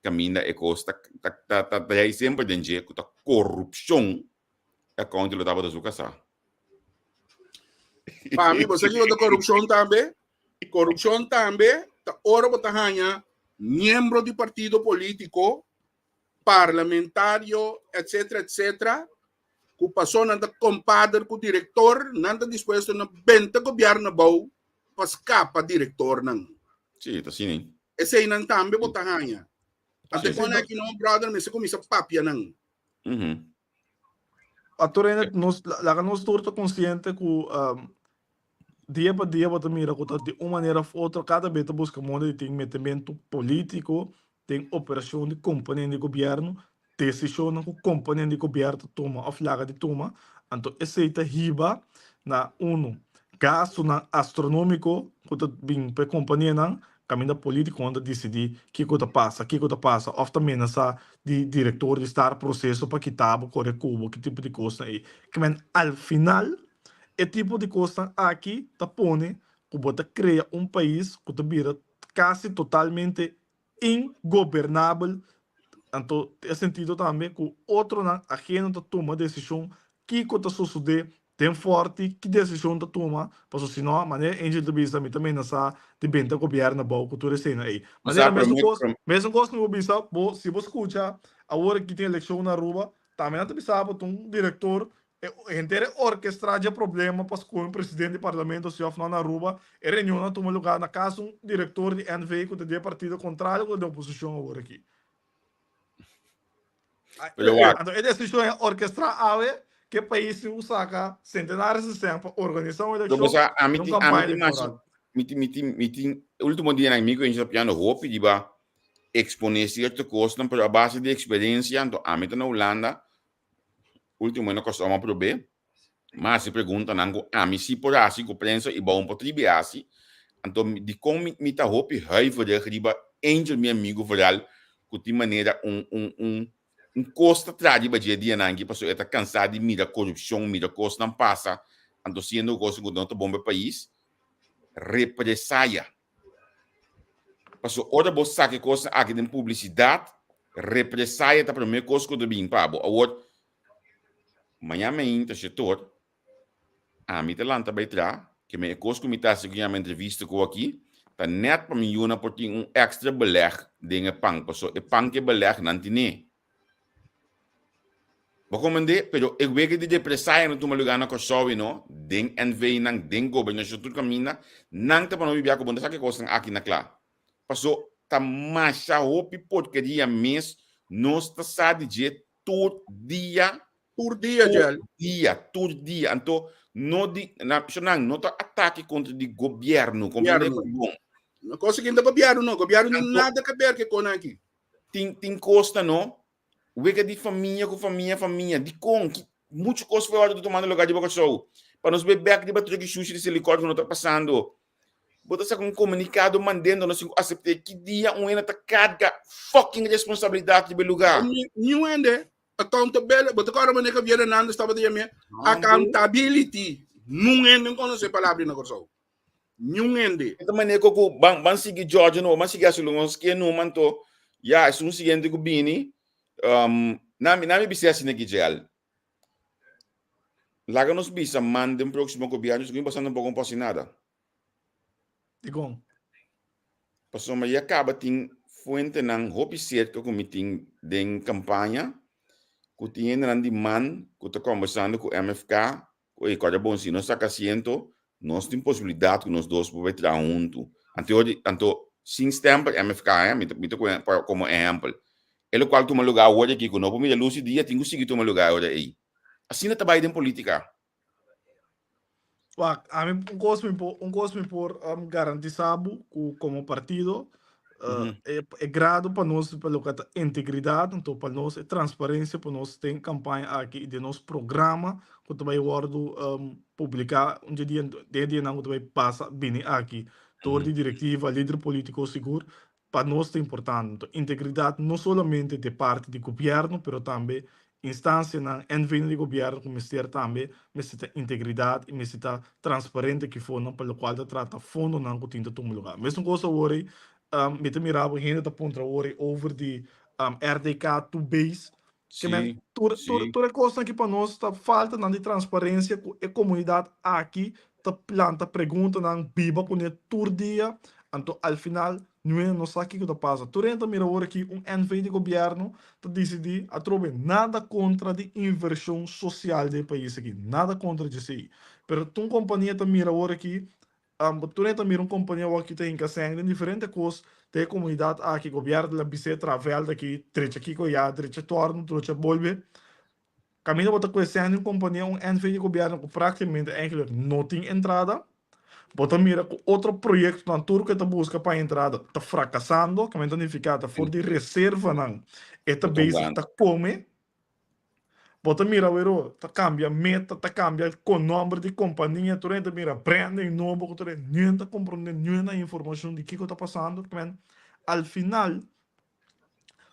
kaminda e kos ta ta ta ta drei semper den dje ku ta korupshon. E accountant lo tabata su kasá. Pa mi, bo sa kiko ta korupshon tambe? Korupshon tambe ta ora bo ta haña miembro di partido polítiko, parlamentario, etcetera, etcetera, ku pasó nan ta kompader ku direktor, nan ta dispuesto na benta gobièrnu abou pa skapa direktornan. Sí, ta asina. Eseinan tambe bo ta haña. Ante kon aki no, brother, mester kuminsá papia nan. Ator hende nos laga nos tur ta konsiente ku dia pa dia bo ta mira ku ta di un manera of otro kada bes ta buska moda di tin metementu politiko den operashon di kompania di gobièrnu, desishonnan ku kompania di gobièrnu ta tuma of laga di tuma, anto esei ta hiba na unu gastunan astronomiko ku ta bin pa e kompanianan Kaminda politikonan ta disidí kiko ta pasa, kiko ta pasa òf ta menasá di direktor di start proseso pa kita bo, kore ku bo, ki tipo di kosnan ei. Ke men al final e tipo di kosnan aki ta pone ku bo ta krea un pais ku ta bira kasi totalmente ingobernabel, anto e sentido tambe ku otronan aheno ta tuma desishon kiko ta sosodé Den Forti ki desishon ta tuma? Paso si no, manera Angel ta bisa mi ta menasá di benta gobièrnu abou ku tur esena ei. Manera mesun kos, mesun kos mi bo bisa bo, si bo skucha awor aki tin elekshon na Aruba, tambe nan ta bisa bo ta un direktor, e henter e orkestrá dje problema pa skohe un presidente di parlamento si òf no na Aruba, e reunionnan a tuma lugá na kas un direktor di NV ku ta di e partido kontrario ku ta den oposishon awor aki. Pero wak. Anto e desishon e orkestrá awe ke pais tin ku saka sentenares di sèn pa organisá un Lo elekshon bosa ami i un tin ami kampaña tin mas elektoral. mi tin mi tin mi tin último dianan mi ku Angel ta piando hopi riba eksponé sierto kosnan pero a base di eksperensia anto ami ta na Hulanda último na Kòrsou mi a prob'é Mi a hasi preguntanan ku ami si por hasi ku prensa i bou por tribi hasi. Anto dikon mi mi ta hopi huiverig riba Angel mi amigu vooral ku tin manera un un un un kos ta traha riba dje dianan aki pasobra e ta kansá di mira korupshon, mira kosnan pasa anto siendo kosnan ku no ta bon pa e pais. Represaya. Pasobra ora bo saka e kosnan aki den publisidat, represaya ta promé kos ku ta bin pa bo. Awor Maña meinta shetor, ami ta lanta bai tra, ke men e kos ku mi ta hasi ku yama entrevista ku aki, ta nèt pa mi yuna por tin un èkstra belèg den e pan, paso e pan ku e belèg nan tine. Bo komprendé? Pero e wega di represaya no tuma lugá na Kòrsou i no, den NV nan, den gobernashon tur kaminda, nan ta pa no bibia ku bo no ta saka e kosnan aki na kla. Paso ta masha hopi porkeria mes nos ta sa di dje tur dia. Tur dia, Tur dia, tur dia. Anto, no di, na, nan, no ta atake kontra di gobierno, comprende Gobierno. ku bon. No cosa que gobierno no, gobierno no nada que ver que con aquí. Tin, tin costa no, wega di famia ku famia, famia, di kon, ki, mucho kos foi ora ta tomando lugar di boka show. Pa nos be bek riba truki shushi di Selikor ku no ta pasando. Bo ta saka un komunikado mandendo nos tin ku asept'é. Ki dia un hende ta karga fucking responsabilidat riba e lugá? Niun hende accountability, bo ta kòrda manera Javier Hernandez tabata yam'é? Accountability. Niun hende no konosé e palabra na Kòrsou. Niun hende. E ta manera ku ku ban ban sigui George no, ban sigui hasi loke nos ke numa anto ya esun siguiente ku bini um, nami nami bis'é asina ki Jel. Laga nos bisa man den próksimo gobièrnu si ku pasando un poko un posi nada. Dikon? Pasobra ya kaba tin fuentenan hopi serka ku mi tin den kampaña ku tin hendenan di man ku ta kombersando ku MFK ku ey kòrda bon si nos saka asiento nos tin posibilidat ku nos dos por bai traha huntu. Anto anto sin stempel MFK eh mi ta mi ta pone komo ehèmpel. E lokual tuma lugá awor aki ku no por mira lus di dia tin ku sigui tuma lugá e ora ey. Asina ta bai den politika. Wak, ami un kos mi por, un kos mi por um, garantisa bo ku komo partido uh, e, e grado pa nos pa loke ta integridat, anto pa nos e transparensia pa nos den kampaña aki i den nos programa ku ta bai wòrdu um, publiká un dje dia den e dianan ku ta bai pasa bini aki dor di direktiva, lider polítiko sigur, Pa nos ta importante integridat no solamente di parti di gobièrnu pero tambe instansianan NV di gobièrnu ku mester tambe mester ta integridat i mester ta transparente ki fonan pa lokual ta trata fondonan ku tin ta tuma lugá. Mesun kos awor ei mi ta mira bo hende ta puntra awor ei over di RDK to base ke men tur tur tur e kosnan aki pa nos ta faltanan di transparensia ku e komunidat aki ta planta preguntanan biba kuné tur dia anto al final niun hende no sa kiko ta pasa. Tur hende ta mira awor aki un NV di gobièrnu ta disidí atrobe nada kontra di invershon sosial den e pais aki nada kontra djesei pero tur un kompania ta mira awor aki Bo tur ta mira un kompania awor ki ta hinka sèn den diferente kos den e komunidat aki. Gobièrnu la bis'é traha vèld aki, drecha kiko ya, drecha tòrnu, drecha bolbe. Kaminda bo ta kohe sèn di un kompania, un NV di gobièrnu ku praktikamente eigentlik no tin entrada. Bo ta mira ku otro proyektonan tur ku e ta buska pa entrada ta frakasando, kaminda ta nifiká ta for di reservanan e ta bezig ta kome. Bo ta mira wero ta cambia meta, ta cambia con nomber di compania, tur hende ta mira branding nobo cu tur hende, niun ta comprende, niun a informacion di kico ta pasando. Men, al final,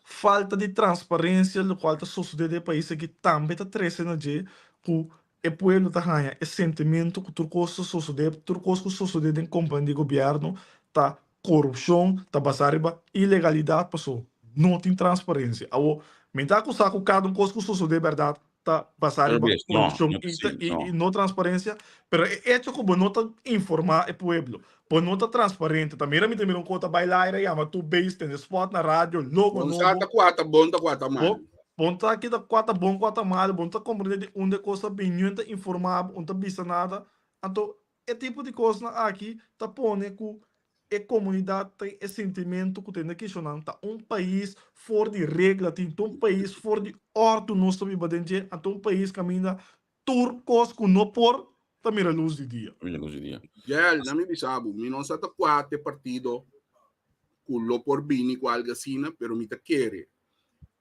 falta di transparencia locual ta sosode den e pais aki tambe ta trece na dje cu e pueblo ta haña e sentimento cu tur cos ta sosode, tur cos cu sosode den compania di gobierno ta Korupshon ta basá riba ilegalidat paso no tin transparensia. Awo, mi ta akusá ku kada un kos ku sosodé bèrdat ta basá riba korupshon i no transparensia, pero e echo ku bo no ta informá e pueblo, bo no ta transparente, ta mira mi ta mira un kos ta bai laira yama tur beis tende spòt na radio, logo Bon nobo. sa ta kua ta bon ta kua ta mal. Bon ta kita kua ta bon kua ta mal, bo no ta komprendé di unda e kos ta bin, niun ta informá bo, un ta bisa nada. Anto E tipo di kosnan aki ta pone ku e komunidat tin e sentimentu ku tende kishonan ta un pais for di regla tin, ta un pais for di òrdu nos ta biba den dje, anto un pais kaminda tur kos ku no por ta mira lus di dia. Mira lus di dia. Gel, na mi bisa bo, mi no sa ta kua t'e partido ku lo por bini ku algu asina, pero mi ta kere.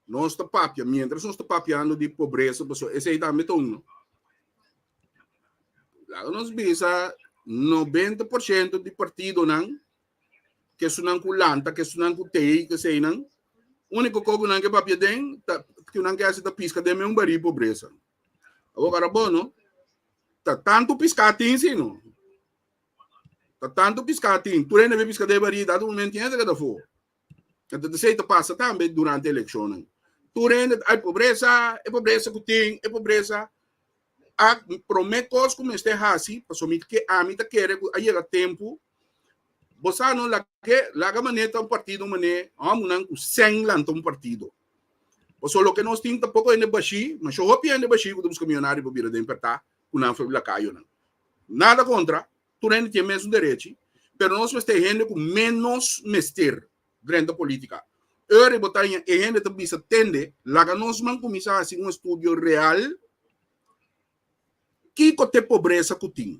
Nos ta papia, mientras nos ta papiando di pobresa, pasobra esei tambe ta un, no? Laga nos bisa 90% di partidonan ke sunan ku lanta, ke sunan ku tei, ke seinan, úniko ko ku nan ke papia den, ta, ku nan ke hasi ta piska den un barí pobresa. Awor kara bo, no? Ta tantu piska tin si, no? Ta tantu piska tin. Tur hende be piska den barí, dado momento tin hende ke ta afó. Anto esei ta pasa tambe durante elekshonnan. Tur hende ta, ai pobresa, e pobresa ku tin, e pobresa. A promé kos ku mester hasi, pasobra mi ke ami ta kere ku a yega tempu, bo sa no lag'é, laga manera ta un partido manera hòmbernan ku sèn lanta un partido. Pasobra loke nos tin ta poko hende bashí, masha hopi hende bashí ku ta buska miyonario pa bira den pèrtá ku nan for lakayonan. Nada kontra, Tur hende tin e mesun derechi, pero nos mester hende ku menos mester drenta politika. Ora bo ta haña e hende ta bisa tende, laga nos man kuminsá hasi un estudio real kiko ta e pobresa ku tin.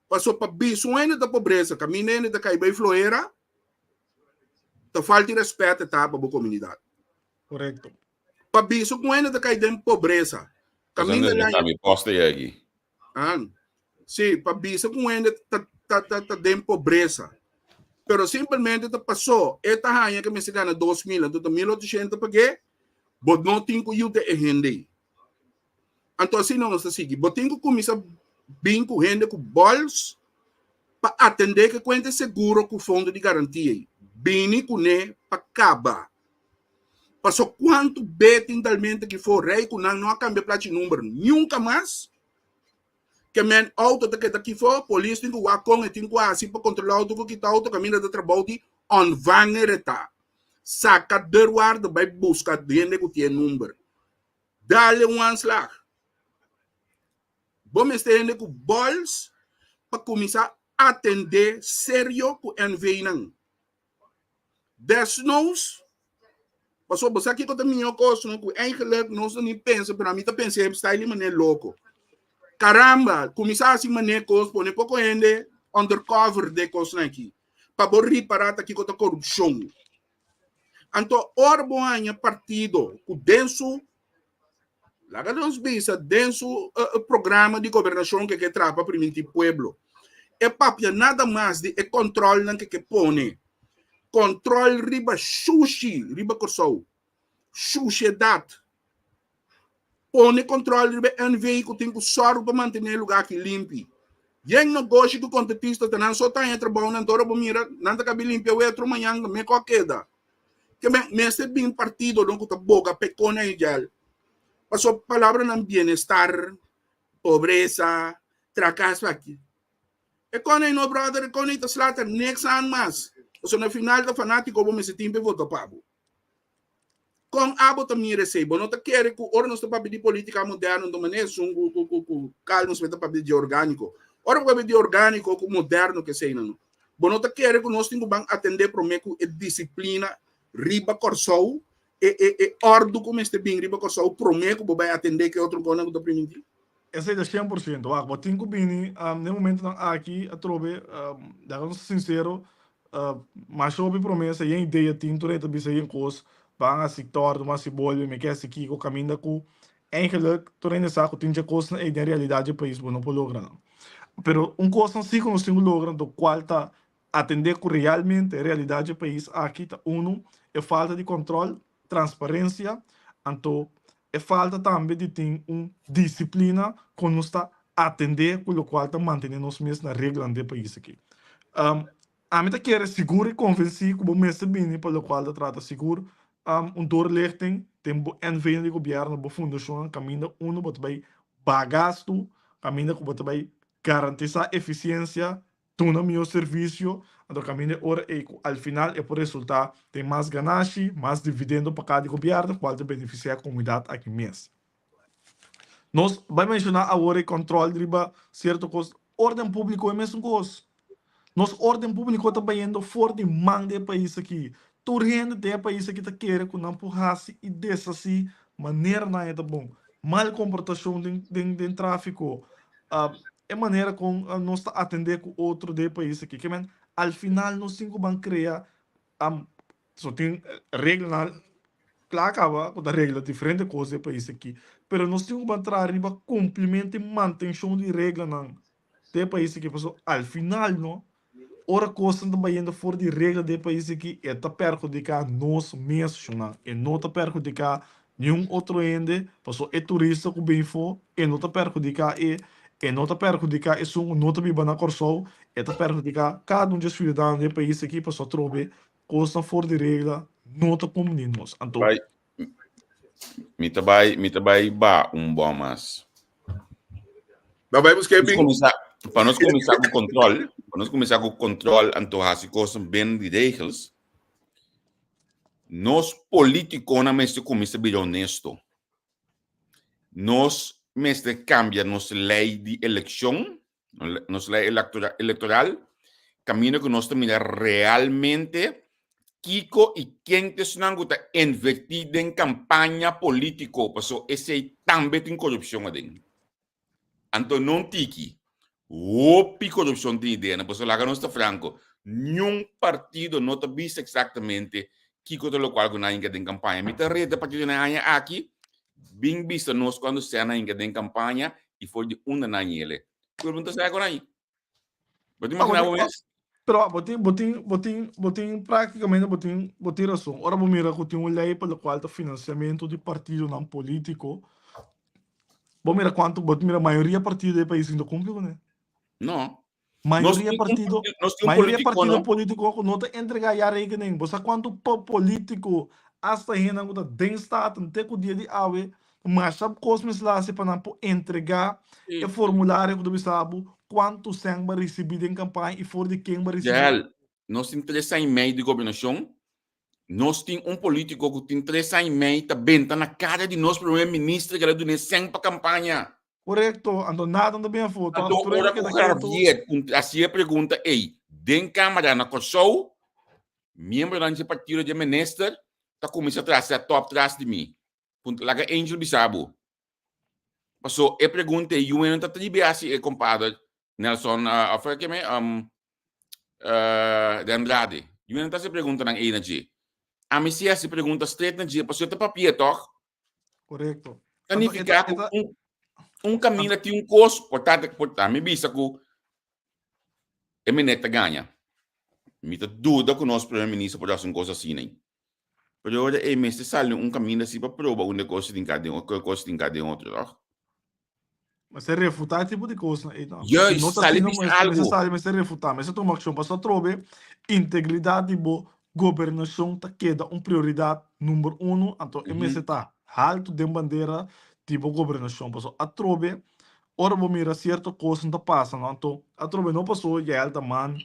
Pasobra pa bisa un hende ta pobresa kaminda hende ta kai bai flohera, ta falta di rèspèt e ta pa bo komunidat. Korekto. Pa bisa ku un hende ta kai den pobresa kaminda Pasobra nan. mi poste yegi. An. Sí, pa bisa ku un hende ta, ta, ta, ta den pobresa. Pero simplemente ta pasó, e ta haña ke mester gana 2000, anto ta 1800 pag'é, bo no tin ku yuda e hende ei. Anto asina nos ta sigui. Bo tin ku kuminsá bin ku hende ku bòls pa atendé ke kuenta seguro ku fondo di garantia ei. Bini kuné pa kaba. Paso kuantu be tin dalmente ki for rei ku nan no a kambia plachi number nunka mas. Ke men auto ta keda kifo, polis tin ku wak kon e tin ku hasi pa kontrola auto ku kita auto kaminda ta trabou di ontvanger e ta. Saka deurwaarder bai buska hende ku tin e number. Dale un aanslag. Bo mester hende ku bols pa kuminsá atendé serio ku NV nan. Desnoos, pasobra bo sa kiko ta mihó kos no ku eigenlijk nos no ni pensa, pero ami ta pensa e style di manera loko. Caramba, kuminsá hasi manera kos, pone poko hende undercover den kosnan aki, pa bo ripará ta kiko ta korupshon. Anto ora bo haña partido ku den su, laga nos bisa, den su programa di gobernashon ke ke traha pa primintí pueblo, e papia nada mas di e kòntròlnan ke ke pone, kòntròl riba shushi riba Kòrsou, shushedat, Pone control riba e NV cu tin cu sòru pa mantene e lugar aki limpi. Yen nogoshi cu contratista ta nan so ta haña trabou nan ora bo mira nan ta kabi limpia wetro mañan me cu a keda. Ke men mester bin partidonan cu ta boga pecona e gel. Pasobra palabranan bienestar, pobresa, trakas aki. E kone no brother e kone ta slata niks aan mas. Pasobra na final ta fanatico bo mester tin pa e vota pa bo. Kon abo ta mira esei? Bo no ta kere ku ora nos ta papia di politika moderno, anto manera esun ku ku ku ku kal nos ta papia di orgániko. Ora bo papia di orgániko ku moderno ke eseinan no. Bo no ta kere ku nos tin ku ban atendé promé ku e disiplina riba Kòrsou, e e e òrdu ku mester bin riba Kòrsou promé ku bo bai atendé ke otro konan ku ta primintí? Esei ta 100%. Wak, bo tin ku bini den momentonan aki atrobe, laga nos ta sinsero, Masha hopi promesa yen idea tin tur e ta bisa yen kos ban hasi tòrdu ban hasi bolbe mi ke hasi kiko kaminda ku eigenlijk tur hende sa ku tin dje kosnan ei den realidat dje pais bo no por logra nan pero un kosnan si ku nos tin ku logra anto kual ta atende ku realmente e realidat dje pais aki ta unu e falta di kòntròl transparencia anto e falta tambe di tin un disciplina con nos ta atende cu locual ta mantene nos mes na reglanan di e pais aki. Ami ta kere sigur y convenci cu bo mester bini pa locual ta trata sigur un doorlichting den bo NV di gobierno, bo fundacionnan caminda unda bo ta bay baha gasto, caminda cu bo ta bay garantisa eficiencia Duna mihó servisio, anto kaminda e ora ei ku al final e por resultá den mas ganashi, mas dividendo pa kada di gobièrnu kual ta benefisiá e komunidat aki mes. Nos bai menshoná awor e kòntròl riba sierto kos. Órden públiko e mesun kos. Nos órden públiko ta bayendo for di man di e pais aki. Tur hende den e pais aki ta kere ku nan por hasi i deshasí manera nan e ta bon. Mal komportashon den den tráfiko, e manera kon nos ta atendé ku otro den e pais aki. Ke men, al final nos tin ku ban krea, so tin reglanan kla kaba ku ta regla diferente kos den e pais aki, pero nos tin ku ban traha riba kumplimentu i mantenshon di reglanan den e pais aki, pasobra al final no, Ora kosnan ta bayendo for di regla di e pais aki, e ta perhudiká nos mes, shonnan. E no ta perhudiká niun otro hende, pasobra e turista ku bin afó, e no ta perhudiká e, e no ta perhudiká esun ku no ta biba na Kòrsou, e ta perhudiká kada un di e siudadano di e pais aki, pasobra atrobe kosnan for di regla no ta kumbiní nos. Anto. Bai, mi ta bai, mi ta bai ba un bon mas. Ba bai busca Nos kuminsá, pa nos kuminsá ku kontrol, pa nos kuminsá ku kontrol anto hasi kosnan binnen di regels, nos politikonan mester kuminsá bira honesto. Nos mester kambia nos lei di elekshon, nos lei elektoral, kaminda ku nos ta mira realmente kiko i ken ta esnan ku ta invertí den kampaña polítiko, pasobra esei tambe tin korupshon aden. Anto no tiki, hopi korupshon tin idea, pasobra laga nos ta franko, niun partido no ta bisa eksaktamente kiko ta lokual ku nan a hinka den kampaña. Mi ta reta partidonan e aña aki bin bisa nos kuantu sèn nan a hinka den kampaña i for di unda nan a yele. Pueblo no ta sa ku nan. Bo ta imaginá bo mes? Pero bo tin, bo tin, bo tin, bo tin práktikamente bo tin, bo tin rason. Ora bo mira ku tin un lei pa lokual ta finansiamentu di partidonan polítiko, bo mira kuantu, bo ta mira mayoria partido di e pais no ta kumpli kuné. No. Mayoria partido, mayoria partido polítiko ku no ta entregá ya rekening. Bo sa kuantu polítiko, asta hendenan ku ta den Staten te ku dia di awe. Masha kos mester hasi pa nan por entregá e formulario ku ta bisa bo kuantu sèn bo a risibí den kampaña i for di ken bo a risibí. Jael, nos tin tres aña i mei di gobernashon, nos tin un polítiko ku tin tres aña i mei ta benta na kara di nos promé minister ku el a dun'é sèn pa kampaña. Korekto, anto nada no ta bin afó. Anto ora ku Javier hasi e pregunta ei den kámara na Kòrsou, miembronan dje partido dje minister ta kuminsá trasa tòp tras di mi. Punta laga Angel bisa bo. Paso e pregunta e yunan ta tribi hasi e compadre Nelson uh, of ke me um, uh, de Andrade. Yunan ta hasi pregunta nan ei na dje. Ami si hasi pregunta straight na dje, paso ta papia toch? Correcto. Ta nifica ku un, un camina tin un kos, por ta, por ta, mi bisa ku e meneer ta gaña. Mi ta duda ku nos primer minister por hasi un kos asina. Pero ora e mester sali un kaminda así pa proba unda kos tin ka den otro, kos tin ka den otro, toch? Mester refutá e tipo di kosnan ei tambe. Juist, Si no ta sali asina, bisa mester algo. sali, mester refutá, mester tuma akshon. Pasobra atrobe integridat di bo gobernashon ta keda un prioridat number uno, anto e mester ta haltu den bandera di bo gobernashon. Pasobra atrobe ora bo mira sierto kosnan ta pasa, no, anto atrobe no pasobra Yael ta man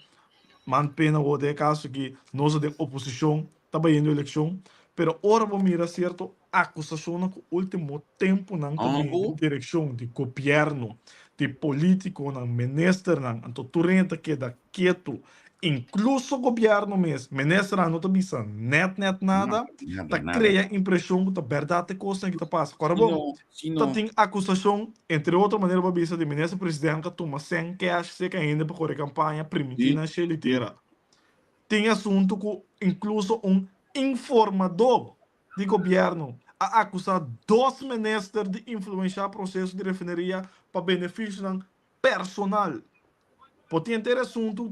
man pena wou den e kaso ki nos ta den oposishon ta bayendo elekshon, pero ora bo mira sierto akusashonnan ku ultimo tempunan ta bini den direkshon di gobièrnu, di politikonan, ministernan, anto tur hende ta keda ketu, inkluso gobièrnu mes, ministernan no ta bisa nèt nèt nada, ta krea impreshon ku ta bèrdat e kosnan ki ta pasa. Kòrda bon, ta tin akusashon, entre otro manera bo a bisa di minister president ku a tuma sèn kèsh seka hende pa kore kampaña, primintí nan shel i tera. Tin asuntu ku inkluso un informadó di gobièrnu a akusá dos minister di influenshá proseso di refineria pa benefisionan personal. Por tin henter asuntu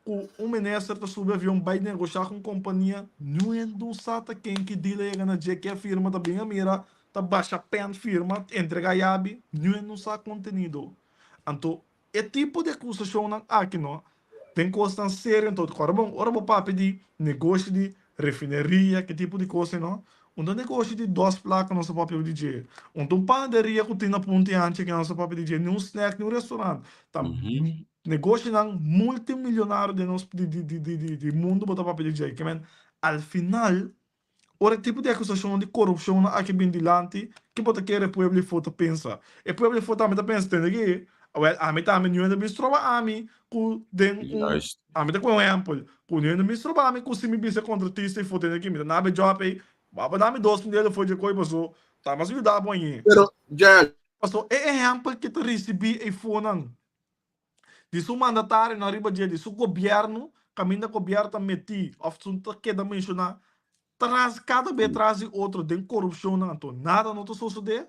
ku un minister ta subi avion bai negoshá ku un kompania, niun no sa ta ken ki deal a yega na dje, ke firma ta bin a mira, ta basha pèn firma, entregá yabi, niun no sa kontenido. Anto E tipo di akusashonnan aki no den kosnan serio anto kòrda bon ora bo papia di negoshi di refineria ki tipo di kos ei no un ta negoshi di dos plaka nos ta papia di dje un ta un panaderia ku tin na punta i hanchi aki nos ta papia di dje ni un snack ni un restaurant ta negoshinan multimilionario den nos di di di di mundu bo ta papia di dje kimen al final Ora e tipo di akusashonnan di korupshonnan aki bin dilanti, ke bo ta kere e pueblo efo ta pensa? E pueblo efo tambe ta pensa, tende ki, awel, ami tambe niun hende bin stroba ami ku den un, ami ta kohe un ehèmpel, ku niun hende bin stroba ami ku si mi bisa e kontratista efo tende ki, mi ta nabe jòb ei, bo a dami 2000 efo dje koi paso ta mas yuda bo añe. Pero, Jael. Paso e ehèmpel ke ta risibí efonan di su mandatarionan riba dje, di su gobièrnu, kaminda gobièrnu ta metí òf su ta keda menshoná tras kada be tras di otro den korupshonnan, anto nada no ta sosodé,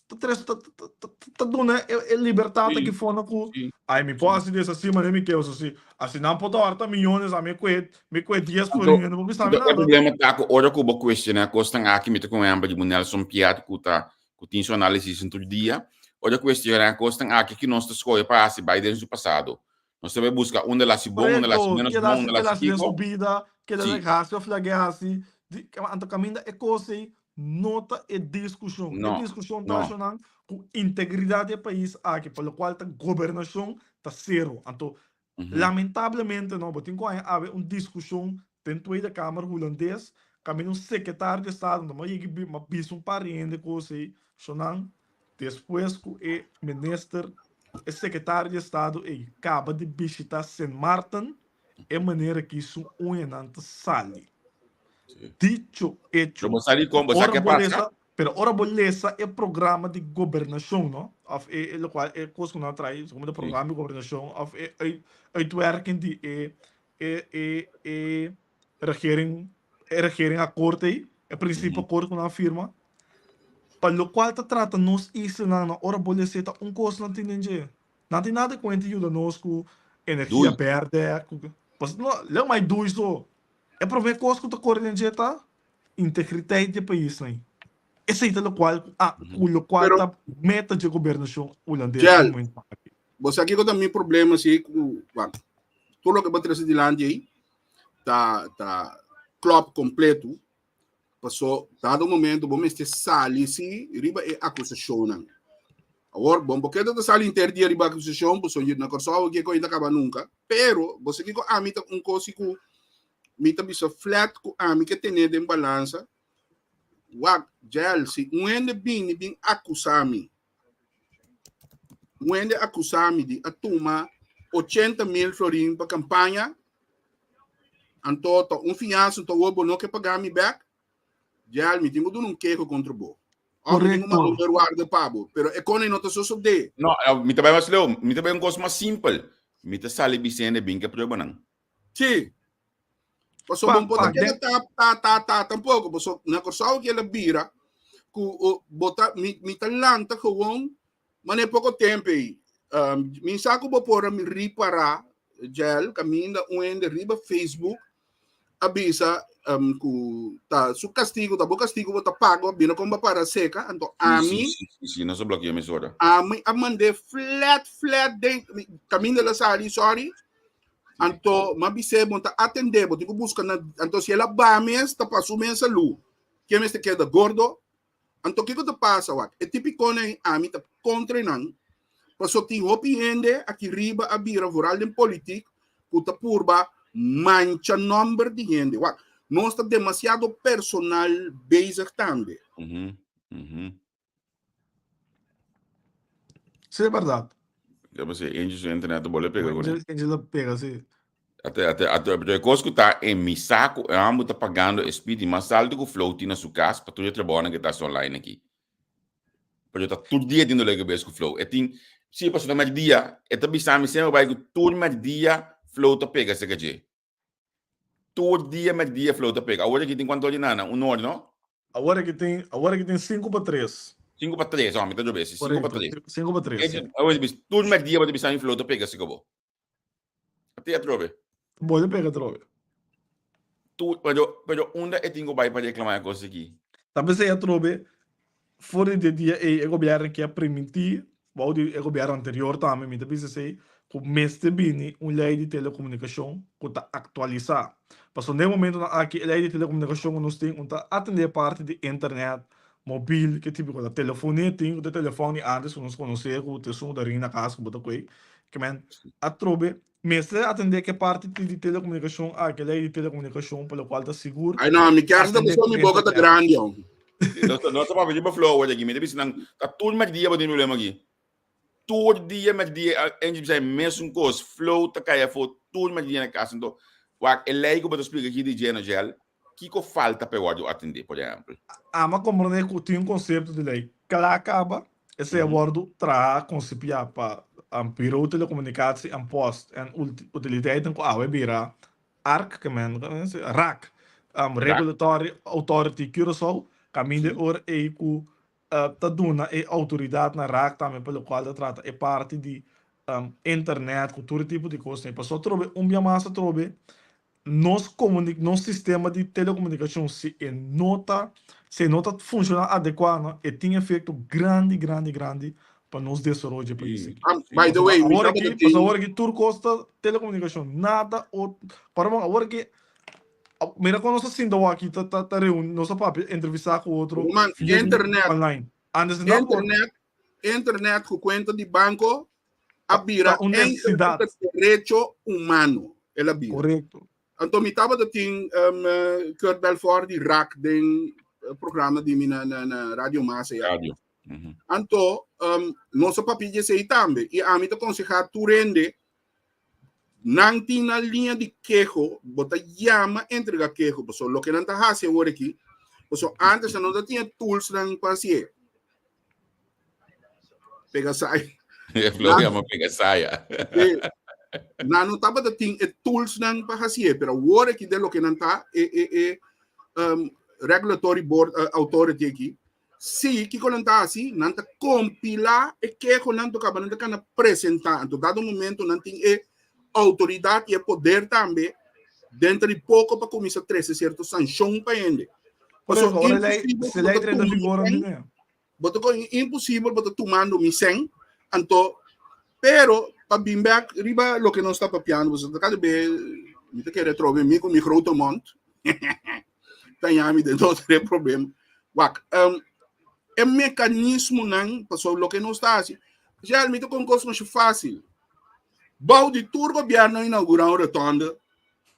ta tres ta ta duna e libertat aki fondo ku ai mi por hasi des asi manera mi ke hasi asi nan por ta hòrta miyones ami kue mi kue dies florin hende no por bisa mi nada. E problema ta ku ora ku bo kuestioná kosnan aki mi ta ku hèmber di bo Nelson Piet ku ta ku tin su análisis en tur dia, ora kuestioná kosnan aki ki nos ta skohe pa hasi bai den su pasado. Nos ta bai buska unda el hasi bon, unda el hasi Korekto, ménos keda bon, hasi unda el keda hasi hasi den su kiko. bida, keda Sí. lek hasi òf lag'é hasi. Di, anto kaminda e kos ei no ta e diskushon. E No, diskushon ta no. ashonan ku integridat di e pais aki, pa lokual ta gobernashon ta sero. Anto Lamentablemente no, bo tin ku haña awe un diskushon den Tweede Kamer Hulandes kaminda un sekretario di estado no yega i a bisa un par di hende kos ei, so nan despues ku e minister, e sekretario di estado ei kaba di bishita Sint Maarten e manera ki su uñanan ta sali. Dicho hecho. Pero bo sa dikon, bo sa Ora ke bo pasa? lesa, pero ora bo lesa e programa di gobernashon, no? Of e, e lokual e kos ku nan a trae, komo ta programa di gobernashon of e uit, uitwerking di e e e e regering, e regering akkoord ei, e prinsipio akkoord ku nan a firma. Pa lokual ta trata nos islanan, no, ora bo lesa e ta un kos nan tin den dje. Nan tin nada kuenta yuda nos ku energia Dui. bèrdè, ku, pas, no, leu mai dui so. E promé kos ku ta kore den dje ta integriteit di e paisnan. Esei ta lokual ku a ku lokual Pero ta meta dje gobernashon hulandes na Jel, momento aki. bo sa kiko ta mi problema si ku wak, tur loke bo trese dilanti ei ta ta klòp kompletu. Paso dado momento bo mester sali si riba e akusashonnan. Awor, bon bo keda ta sali inter dia riba akusashon, paso na Kòrsou aki e kos ta kaba nunka. Pero, bo sa kiko ami ta un kos si ku mi ta bisa flat ku ami ke tene den balansa, wak, Jel, si un hende bini bin akusá mi, un hende akusá mi di a tuma 80,000 florin pa kampaña, anto ta un fiansa, anto awor bo no ke paga mi bek, Jel, mi tin ku duna un keho kontra bo. Òf mi tin ku manda un deurwaarder pa bo. Pero e kos ei no ta sosodé. No, mi ta bai mas leu. Mi ta bai un kos mas simpel. Mi ta sali bisa hende bin ke pruebanan. Sí. Pasobra bo no por ta keda ta, ta, ta, ta tampoko. Pasobra na Kòrsou ke el a bira ku bo ta, mi, mi ta lanta gewoon manera poko tempu ei. Mi sa ku bo por a ripará, Jel, kaminda un hende riba Facebook a bisa ku ta su kastigu, ta bo kastigu bo ta paga, bo bira kon bo para seka. Anto ami, Sí, sí, sí, sí, nos a blokeá mesora. ami a mand'é flat, flat den, kaminda el a sali, sorry. Anto m'a bis'é bo ta atendé, bo tin ku buska na, anto si el a ba mes ta pa su mes salú. Ke mester keda gordo? Anto kiko ta pasa wak? E tipikonan ei ami ta kontra nan, paso tin hopi hende aki riba a bira vooral den politik ku ta purba mancha nòmber di hende. Wak, nos ta demasiado personal bezig tambe. Sí, es bèrdat. Ya bo si Angel su internet bole pega con Angel, Angel a pega, sí. Ate, ate, ate, pero e kos ku ta en mi sa ku e ambu ta pagando e speed mas alto ku Flow tin na su kas pa tur e trabounan ku e ta hasi online aki. Pero ta tur dia tin dolor di kabes ku Flow. E tin, si pasobra merdia, e ta bisa mi semper bai ku tur merdia Flow ta pega serka dje. Tur dia merdia Flow ta pega. Awor aki tin kuantu ora di nana? Un ora, no? Awor aki tin, awor aki tin sinku pa tres. Sinku pa tres, oh, mi ta djobe si, sinku pa tres. 2:55. Echi, awor bis, tur merdia bo ta bisa mi Flow ta pega serka bo. Ate atrobe. Bo ta pega atrobe. Tur, pero, pero unda e tin ku bai pa reklamá e kos aki? Ta p'esei atrobe, for di e dia ei e gobièrnu ke a primintí, bou di e gobièrnu anterior tambe mi ta bisa esei, ku mester bini un lei di telekomunikashon ku ta aktualisá. Pasobra den e momentunan aki e lei di telekomunikashon ku nos tin un ta atendé parti di internet, mobil, ke tipo ku ta telefonia tin ku ta telefòn di antes ku nos konosé ku ta esun ku ta ring na kas ku bo ta koe. Ke men atrobe Mester atendé ke parti di telekomunikashon aki, lei di telekomunikashon, pa lokual ta sigur Ai no, mi kier sa atendé pasobra ku mi boka ta internet. grandi aun. Nos ta nos ta papia riba flow awor aki. Mi ta bisa nan ta tur merdia bo tin problema aki. Tur dia merdia Angie bisa e mesun kos. Flow ta kai afo tur merdia na kas. Anto wak e lei ku bo ta splika aki di Geno Gel, kiko falta pa e wòrdu atendé por ehèmpel? Ama komprondé ku tin un konsepto di lei kla kaba, esei a wòrdu traha, konsipiá pa Bureau Telecomunicatie en Post en Utiliteiten ku awe bira arc, ke men rac, Regulatory Authority Curaçao, kaminda e ora ei ku ta duna e outoridat na rac tambe pa lokual ta trata e parti di internet ku tur e tipo di kosnan. Pasobra atrobe un bia mas atrobe Nos comuni nos sistema di telecomunicacion si e no ta si e no ta funciona adecua no e tin efecto grandi grandi grandi pa nos desaroyo dje pais aki. Ah, by the way, mi Awor tabata aki pasobra tin awor aki tur cos ta telecomunicacion nada ot para bon awor aki mira con nos ta sinta awor aki ta ta ta reuni nos ta papia entrevista cu otro Ruman, via di internet, online antes no por internet, internet cu cuenta di banco a Ta bira un necesidad. eigenlijk derecho humano. El a bira. Correcto. Anto mi tabata tin um, Kurt Belfort di RAC den eh, programa di mi na, na, na Radio Masa ya. Radio. Mhm. Anto, um, nos a papia di esei tambe. I ami ta konsehá tur hende, nan tin nan liña di keho, bo ta yama entrega keho, pasobra loke nan ta hasi awor aki, pasobra antes nan no ta tin e tools nan pa hasié. Pega sai. E flow yama pega saya. Nan no tabata tin e tools nan pa hasié, pero awor aki den loke nan ta e e e um, regulatory board uh, authority aki, si kiko nan ta hasi, nan ta kompilá e kehonan to kaba nan ta kana presentá. Anto dado momento nan tin e autoridad i e poder tambe denter di poko pa kuminsá trese sierto sanshon pa hende. Por Pasobra ejemplo, ora lei, imposibel se ku bo lei ta drenta tuma mi vigor sèn, anto bo ta kon imposibel bo ta tumando mi sèn, anto pero pa bin bèk riba loke nos ta papiando, pasobra ta kada be mi ta kere trobe mi ku mi grote mond. Ta yami den dos tres problema. Wak, um, e mekanismonan, pasobra loke nos ta hasi, Gel, mi ta kon kos masha fásil. Bou di tur gobièrnu a inaugurá un rotonde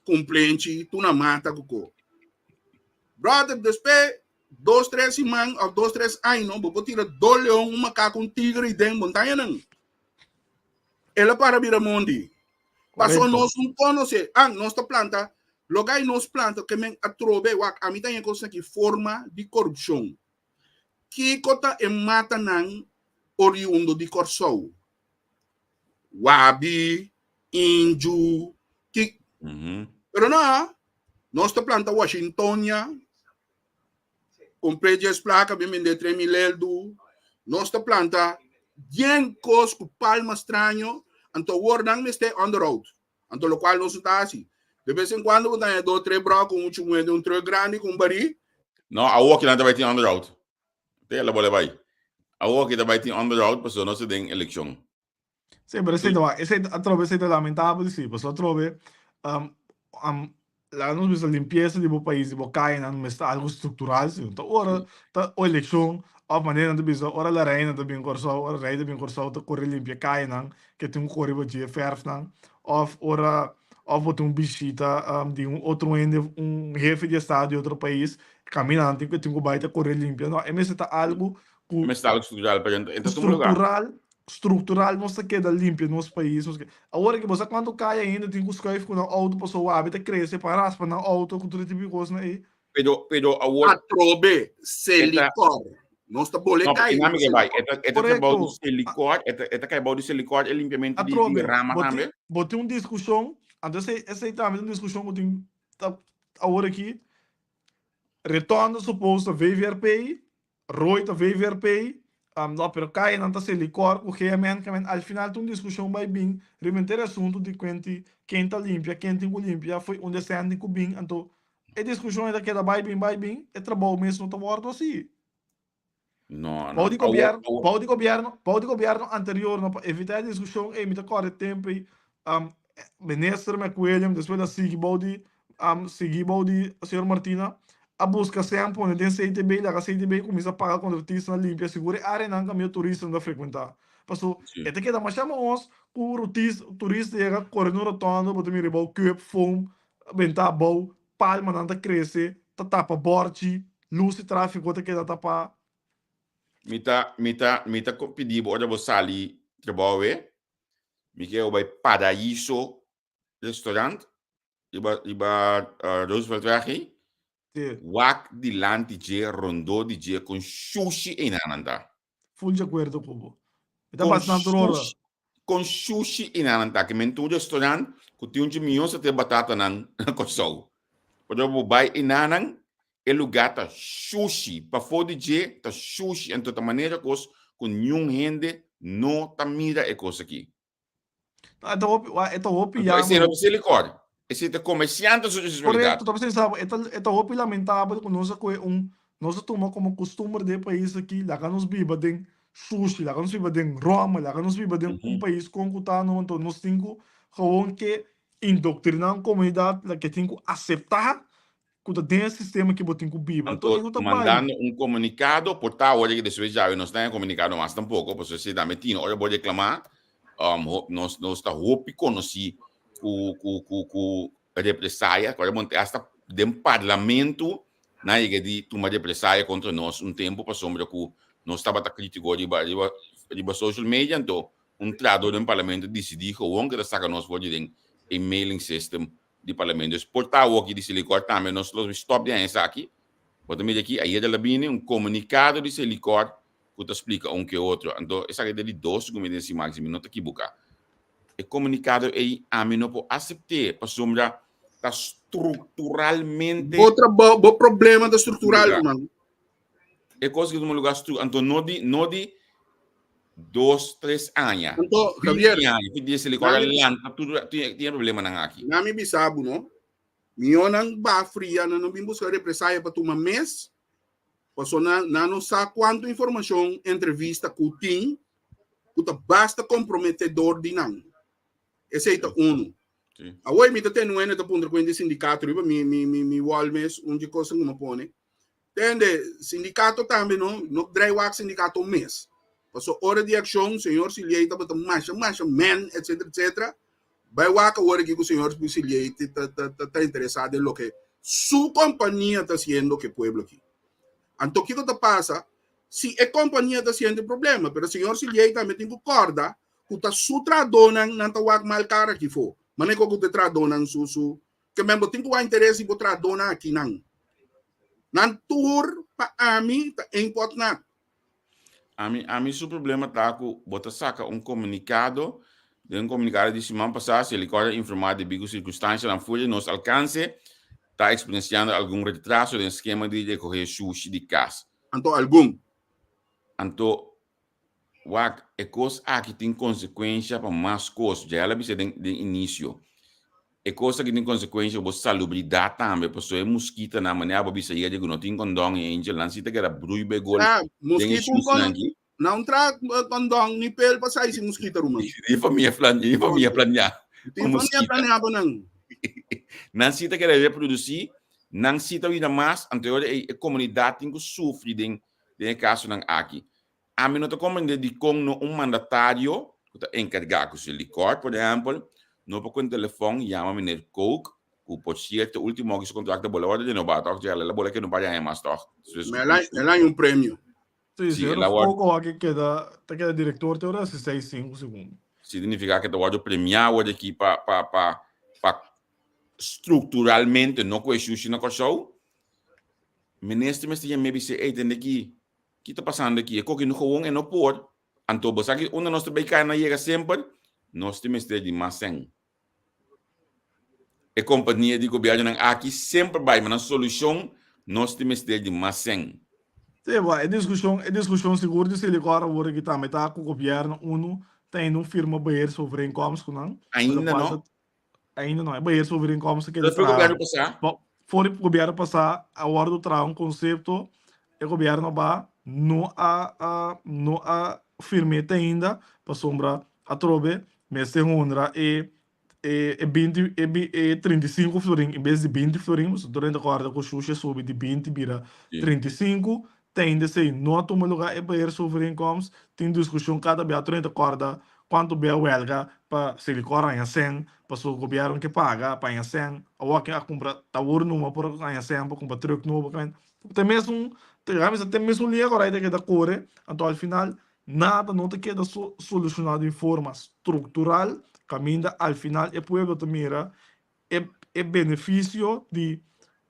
ku un plenchi, tur na mata ku ko. Brother, despues dos tres siman òf dos tres aña, bo por tira dos leon, un makaku, un tigre i den montañanan. El a para bira mondi. Paso nos no konosé. Ah, nos ta planta, loke ai nos planta ke men atrobe, wak, ami ta haña kos aki forma di korupshon. Kiko ta e matanan oriundo di Kòrsou? Wabi, inju, ki. Pero no, nos ta planta Washingtonia, Compré djes placa, bin bendé 3000 eldu. Nos ta planta yen cos cu palma straño, anto awor nan mester onderhoud. Anto locual nos no ta haci. De vez en cuando bo ta haña dos, tres brou cu un chumué den un truck grandi cu un barí. No, awor ki nan ta bai tin onderhoud. Te la bole bai. Awor ki ta bai tin onderhoud pasobra nos ta den eleccion. Sí, pero esei ta wak, esei atrobe esei ta lamentabel sí, pasobra atrobe um, um, laga nos bisa limpiesa di bo pais, di bo kayanan mester ta algo struktural sí. Ta ora ta o elekshon òf manera nan ta bisa ora la reina ta bin Kòrsou, ora rei ta bin Kòrsou ta kore limpia kayanan ke tin ku kore riba dje fèrfnan òf ora òf bo tin un bishita um, di un otro hende, un hefe di estado di otro pais, kaminda nan tin ku tin ku bai ta kore limpia. No, e mester ta algo ku Mester ta algo struktural pero e ta tuma lugar. struktural Structural nos ta keda limpia nos pais nos awor aki bo sa cuanto caya hende tin cu schuif cu nan auto pasobra wabi ta crece pa raspa nan auto cu tur e tipo di cosnan ey. Pero pero awor Atrobe Selicor. Nos ta bole No, cay e riba bai. Selicor. E ta e ta trabou di Correcto. Selicor, e ta e ta cay bou di Selicor e limpiamento di di Atrobe rama bo tin tambe. bo tin un discusion anto esey esey tambe ta un discusion cu tin ta awor aki retorno suppose ta VVRP Roy ta VVRP, no, pero kayanan ta Selikor ku GMN, KMN. Al final ta un diskushon bai bin riba henter e asuntu di kuenti ken ta limpia, ken tin ku limpia, fo'i unda e sèn tin ku bin. Anto e diskushon ei ta keda bai bin, bai bin, e trabou mes no ta wòrdu hasi. No, Bou no. di Awor, gobièrnu, awor. bou di gobièrnu, bou di gobièrnu anterior no pa evitá e diskushon ei mi ta kòrda e tempu ei Minister McWilliam despues a sigui bou di sigui bou di señor Martina a busca sèn pone den CTB laga CTB cuminsa paga contratistanan limpia sigur e areanan caminda turistanan ta frecuenta paso e ta keda masha mahos cu rutis turista yega core na un rotonda bo ta mira bou cup foam benta abou palmanan ta crece ta tapa borchi luz di trafico ta keda tapa. Mi ta mi ta mi ta pidi bo ora bo sali trabou awe Mi ke bai Paraiso restaurant riba riba Rooseveltweg ei. Sí. Wak dilanti dje, rondó di dje kon shushi einan nan ta. Full di akuerdo ku bo. Mi ta Kon basa nan tur ora. shushi, kon shushi einan nan ta. Ke men tin un restaurant ku tin un dje mihó saté batatanan na Kòrsou. Pasobra bo bai einanan, e lugá ta shushi. Pafó di dje ta shushi. Anto ta manera kos ku niun hende no ta mira e kos aki. No, e ta hopi, wa, e ta hopi Anto esei jammer. no ta Selikor. Esei ta komersiante su responsabilidat. Korekto, ta pensa bo, e ta, e ta hopi lamentabel ku nos a kohe un, nos a tuma komo kustumber den e pais aki, laga nos biba den shushi, laga nos biba den ròmel, laga nos biba den un pais kon ku ta no, anto nos tin ku gewoon ke Indoctriná un comunidad la ke tin cu aceptá cu ta den e sistema ki bo tin cu biba. Anto Anto e no ta bai. mandando un comunicado por ta ora ki despues djawe nos ta haña comunicado mas tampoco pasobra si ta meti ora bo reclama nos nos ta hopi conoci cu cu cu cu represaya cu ora bo hasta den parlamento nan yega di tuma represaya contra nos un tempo pasobra cu nos tabata critico riba riba riba social media anto Un trahador den parlamento disidí gewoon ku ta saka nos for di den e mailing system di parlamento. Dus por ta awoki di Selikor tambe nos lo stop di haña esaki. Bo ta mira aki, ayer el a bini un komunikado di Selikor ku ta splika un ke otro. Anto esaki ta di dos ku mi den siman si mi no ta kibuká. E komunikado ei ami no por asept'é pasobra ta strukturalmente. Bo trabou, bo problema ta struktural, ruman. E kos ki tuma lugar stru, anto no di, no di dos, tres aña. Anto, Javier, 20 aña, ki di Selikor a lanta tur tin e problemanan aki. Nami bisa bo no, mionan ba fria, nan no bin buska represaya pa tuma mes, paso nan, nan no sa kuantu informashon, entrevista ku tin, ku ta basta komprometedor di nan. Esei ta unu. Sí. Awor mi ta tene un hende ta puntra ku hende sindikato riba mi mi mi mi wall mes un di kosnan ku mi pone. Tende, sindikato tambe no, no drai wak sindikato mes. Paso ora di akshon señor Siliey tabata masha masha men etcetera etcetera. Bai wak awor aki ku señor Siliey ta ta ta ta interesá den loke su kompania ta hasiendo ku e pueblo aki. Anto kiko ta pasa? Si e kompania ta hasiendo e problema, pero señor Siliey tambe tin ku kòrda ku ta su trahadónan nan ta wak mal kara aki fo. Manera ku ta e trahadónan su su ke men bo tin ku wak interes di bo trahadónan aki nan. Nan tur pa ami ta één pot nat. Ami ami su problema ta ku bo ta saka un komunikado, den un komunikado di siman pasá Selikor a informá debí ku sirkunstanshanan fuera di nos alkanse ta eksperensiando algun retraso den skema di rekohé shushi di kas. Anto algun. Anto Wak, e kos aki tin konsekuensha pa mas kos. Dja el a bisa den den inisio. E kos aki tin konsekuensha pa bo salubridat tambe, pasobra e muskitanan, manera bo a bisa yerde ku no tin kondòn e Angel, nan si ta keda brui bo e gol Ja, den e mosquito un shusnan kon, aki. na un tra kondòn ni pel pa sai si mosquito ruman. Tin famia plan, tin famia planeá pa Tin famia moskita. planeá pa nan. Nan si ta keda reprodusí, nan si ta bira mas, anto e ora ei e komunidat tin ku sufri den den e kasonan aki. Ami no ta comprende dikon no un mandatario ku ta enkargá ku su likor, por ehèmpel, no por ku un telefòn yama meneer Kook, ku por sierto último aki su kontrakt ta bola wòrdu renobá tòg, dje el a bola keda un par di aña mas tòg. Despues Ma el a haña un premio. Sí, Sí, señor el a wòrdu. Kook awor keda ta keda direktor te ora si seis sinku segundu. Signifiká ku e ta wòrdu premiá awor aki pa pa pa pa strukturalmente no ku e shushi na Kòrsou. Minister mester yam'é bis'é, ey tende ki Ki ta pasando aki? E koki no gewoon e no por. Anto bo sa ki unda nos ta bay kai na yega semper? Nos tin mester di mas sèn. E kompania di gobièrnunan aki semper bay ma nan solushon nos tin mester di mas sèn. Sí, bo, e diskushon, e diskushon sigur di Silicor awor aki tambe ta ku gobièrnu unu ta ainda un firma beheersovereenkomst ku nan, Ainda lokual no? ta Ainda no, e beheersovereenkomst keda Despues traha. gobièrnu pasá? Bo, for di gobièrnu pasá a wòrdu traha un konsepto, e gobièrnu ba no a a no a firm'é te ainda pasobra atrobe mester honra e e e binti e bi e 35 florin en bes di 20 florin, pasobra tur hende kòrda ku shushi a subi di 20 bira 35, te ainda esei no a tuma lugá e beheersovereenkomst, tin diskushon kada bia tur hende ta kòrda Cuanto bia welga pa Selikor haña cen, paso gobierno ke paga pa haña cen, awor ken a cumpra tawor numa por haña cen pa cumpra truck nobo, te mesun, te mesun liña cu ta keda core, anto al final nada no ta keda soluciona den forma structural, caminda al final e pueblo ta mira e e beneficio di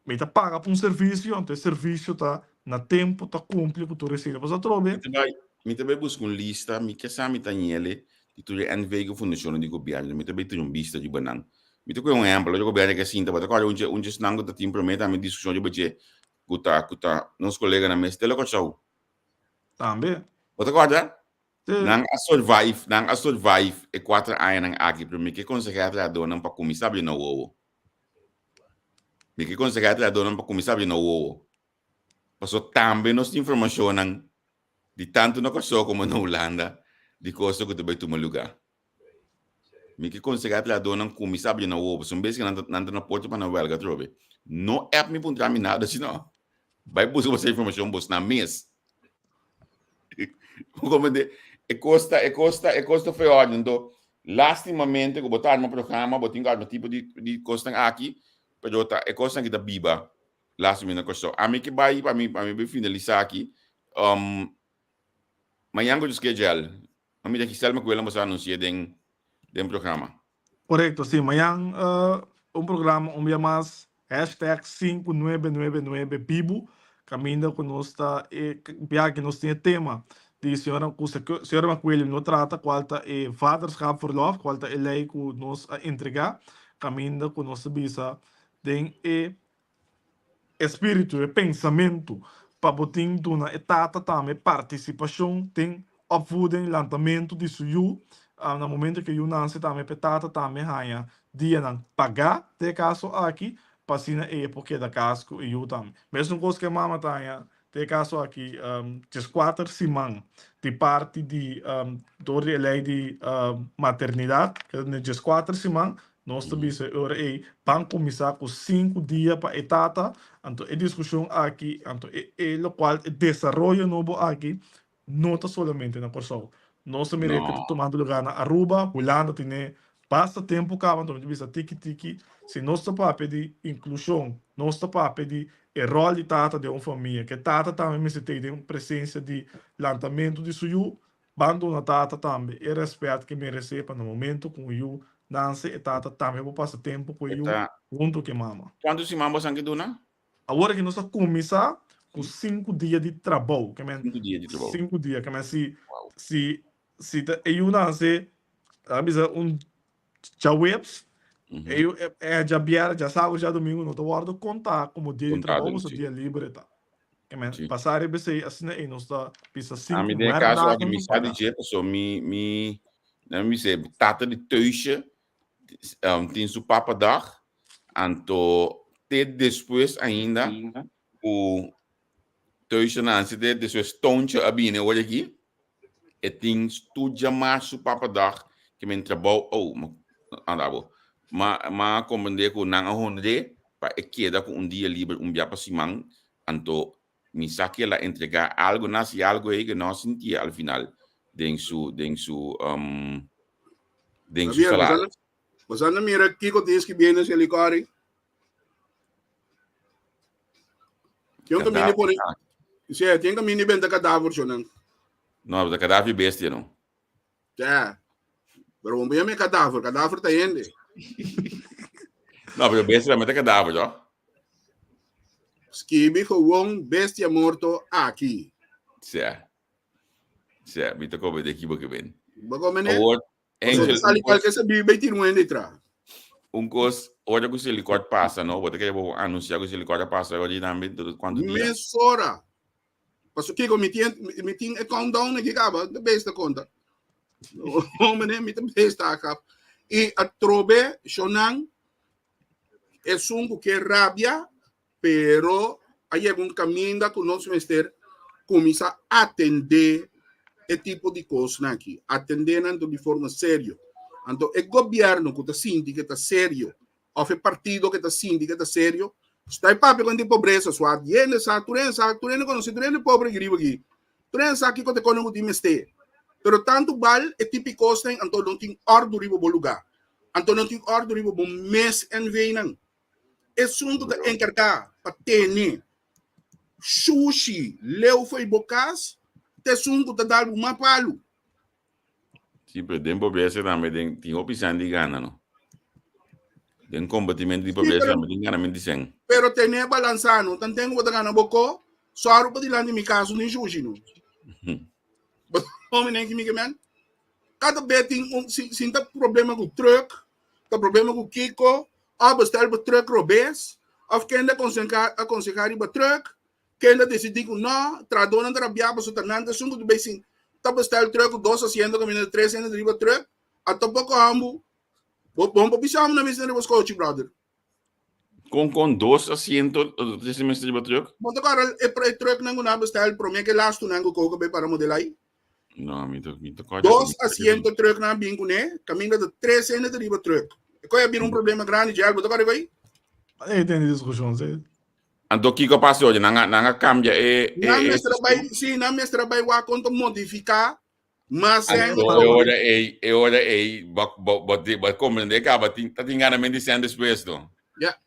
mi ta paga pa un servicio, anto e servicio ta na tempo, ta cumpli cu tur esei. Pasobra atrobe. Mi ta bai, mi ta bai busca un lista, mi ke sa mi ta ñele di tur e NV ku fundacionnan di gobierno, mi ta bai tene un bista riba nan. Mi ta kohe un ehempel, otro gobierno ke sinta, bo ta kòrda un dje, un dje esnan ku ta tin promé tambe diskushon riba dje, ku ta, ku ta nos koleganan mes, Tele Kòrsou. Tambe. Bo ta kòrda? Nan a survive, nan a survive e kuater añanan aki, pero mi ke konsehá e trahadónan pa kuminsá abri nan wowo. Mi ke konsehá e trahadónan pa kuminsá abri nan wowo. Pasobra tambe nos tin informashonnan di tantu na Kòrsou komo na Hulanda di kosnan ku ta bai tuma lugá. Mi ke konsehá e trahadónan kuminsá abri nan wowo, pasobra un bes ku nan ta nan ta na porta pa nan wèlga atrobe. No app mi puntra mi nada, sino bai buska boso informashon bosnan mes. Comprende? E costa, e costa, e costa fue orden. Então, lastimamente, ku bo ta arma programa, bo tin ku arma tipo di, di cosnan aki, pero ta, e cosnan aki ta biba. Lastimamente na Kòrsou. Ami ke bai, pa mi, pa mi bai finalisá aki, um, mañan ku schedule, mi mira Giselle Macuela bo sa anunsié den, den programa. Korekto, si. Mañan un programa un bia mas hashtag 5999 bibu kaminda ku nos ta e bia ki nos tin e tema di señora ku señora Macueli no trata kual ta e vaderschapverlof kual ta e lei ku nos a entrega kaminda ku nos ta bisa den e Espíritu, e pensamentu, pa bo tin duna e tata tambe partisipashon den opvoeding, lantamentu di su yu. Na momento ku e yu nase tambe pa e tata tambe haña dianan pagá den e kaso aki, pa asina e por keda kas ku e yu tambe. Mesun kos ku e mama ta haña den e kaso aki dieskuater siman di parti di dor di e lei di maternidat, dieskuater siman. Nos ta bisa e ora ei, ban kuminsá ku sinku dia pa e tata, anto e diskushon aki, anto e e lokual e desaroyo nobo aki no ta solamente na Kòrsou. Nos ta mira e ke ta tumando lugá na Aruba, Hulanda tene basta tempu kaba, anto mi ta bisa tiki tiki, si nos ta papia di inklushon, nos ta papia di e ròl di tata den un famia, ke tata tambe mester tei den presensia di lantamentu di su yu, Ban duna tata tambe e rèspèt ku e meresé pa na momentu ku un yu nanse e tata tambe por pasa tempu ku e yu huntu ku e mama. Kuantu siman bo san ke duna? Awor aki nos a kuminsá ku sinku dia di trabou. Ke men Sinku dia di trabou. Sinku dia. Ke men si si si ta e yu nanse a bisa un djaweps, e yu e djabièrnè, djasabru, djadumingu no ta wòrdu kontá komo dia di trabou pasobra dia liber e ta. Amen. Sí. Pasá riba esei, asina ei nos ta bisa A sinku mi den e caso aki werkdagen mi sa di paga. dje, paso mi, mi, nan mi se tata di thuisje, um, tin su papadag, anto te despues ainda ku thuisje nansi te despues Toontje a bini ora aki, e tin tur djamar su papadag ke men trabou, oh, ma anda bo, ma, ma comprende ku nan a honr'é pa e keda ku un dia liber un bia pa siman, Anto mi sa ke el a entregá algo na si algo ei ke no a sintié al final den su den su um, den su Javier, salario. Bo sa na mira kiko tin skibié na Selikori? Tin un kaminda Kadaver. pone, sí, tin kaminda benta kadaver shonan. No, ta kadaver bestia no. Ja. Pero bon bem kadaver, kadaver ta hende. No, pero bestia tambe ta kadaver, toch? Skibi gewoon bestia morto aki. Sea. Sea, mi ta kobe de ekibo ke ben. Bo come ne? Awor, Angel, Sali un kos, kwalke sabi bay tira un hende tra. un kos, ora ku Selikort pasa, no? Bo ta kere bo anuncia ku Selikort a pasa ora di tambe, durante kuantu dia? Mesora. Paso kiko mi tin mi tin e countdown aki kaba, de besta konta. Oh, meneer, mi te besta akap. I atrobe shonan esun ku ke rabia, pero a yega un kaminda ku nos mester kuminsá atendé e tipo di kosnan aki. Atendé nan di forma serio. Anto e gobierno ku ta sinti ke ta serio of e partido ke ta sinti ke ta serio, sta e papia kon di pobresa swat yende sa, tur hende sa, tur hende konosé, tur hende pobre aki riba aki. Tur hende sa kiko ta e kono ku tin mester. Pero tantu bal e tipi kosnan anto no tin òrdu riba bo lugá. Anto no tin òrdu riba bo mes NV-nan. Esun ku ta enkargá pa tene shushi leu fo'i bo kas ta esun ku ta dal bo mas palu. Sí, pero den pobresa tambe den tin hopi san di gana, no? Den kombatimento di Sí, pobresa pero tambe tin ganamento di sen. pero tene balansá no. Tanten ku bo ta gana bo ko, sòru pa dilanti mi kas un tin shushi no. Bo ta homi nen ki mi ke men? Kada be tin un si sin ta problema ku truck, ta problema ku kiko, òf bestel bo truck robes, òf kende a konsehá riba truck, Ken ta decidí ku no, trahadónan ta rabiá pasobra ta nan ta esun ku ta bai sin ta bestel truck ku dos asiento kaminda tres hende ta riba truck, a ta poko hambu. Bo bon por bisa hambu na mester riba skochi, brother. Kon kon dos asiento tres hende mester riba truck? Bo ta kòrda e e trucknan ku nan a bestel promé ku e lastunan ku koka bai para modelai? No, mi ta mi ta kòrda. Dos asiento trucknan a bin kuné, kaminda ta tres hende ta riba truck. E koi a bira un problema grandi, Jel, bo ta kòrda e koi? E tende diskushon, sí. Anto kiko a pasa oye? Nan a, nan a cambia e, e, Nan e mester a bai, sí, nan mester a bai wak kon ta modifiká mas sèn. Anto e ora ei, e ora ei, bo, bo, bo, bo comprende kaba, tin, ta tin gana men di sèn despues no. Ja.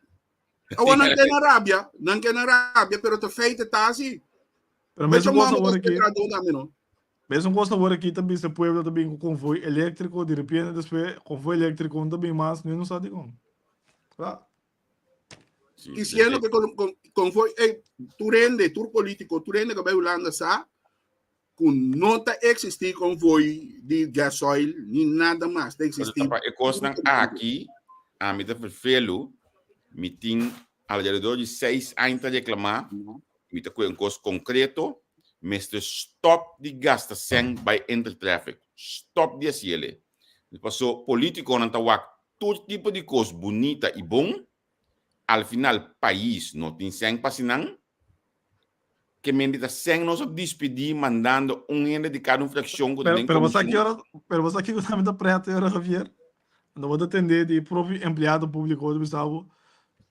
Awor nan ke na rabia, nan ke na rabia, pero ta feite ta asi. Pero Mecho mesun cosa mama awor ta aki, trado tambe no. mesun cosa awor aki ta bisa pueblo ta bin ku konvoi eléktriko, di repente despues konvoi eléktriko no ta bin mas, ni no sa dikon. Kla. Sí, Y siendo que con, con, convoy, ey, tur hende, tur político, tur hende que bai Hulanda sa ku no ta existi convoy di gasoil ni nada mas. Ta existi. Pa e kosnan aki, a mi ta vervelu, mi tin alrededor di seis aña ta reklamá, mi ta kue un kos konkreto, mester stop di gasta sèn bai Intertraffic. Stop di hasiele. Paso politikonan ta wak tur tipo di kos bunita i bon, al final pais no tin sèn pa hasi nan, ke mente ta sèn nos a dispidí mandando un hende di kada un frakshon ku ta den Pero bo sa komishon. ki ora, pero bo sa kiko tambe ta preto e ora Javier? Anto bo ta tende di propio empleado públiko ta bisa bo,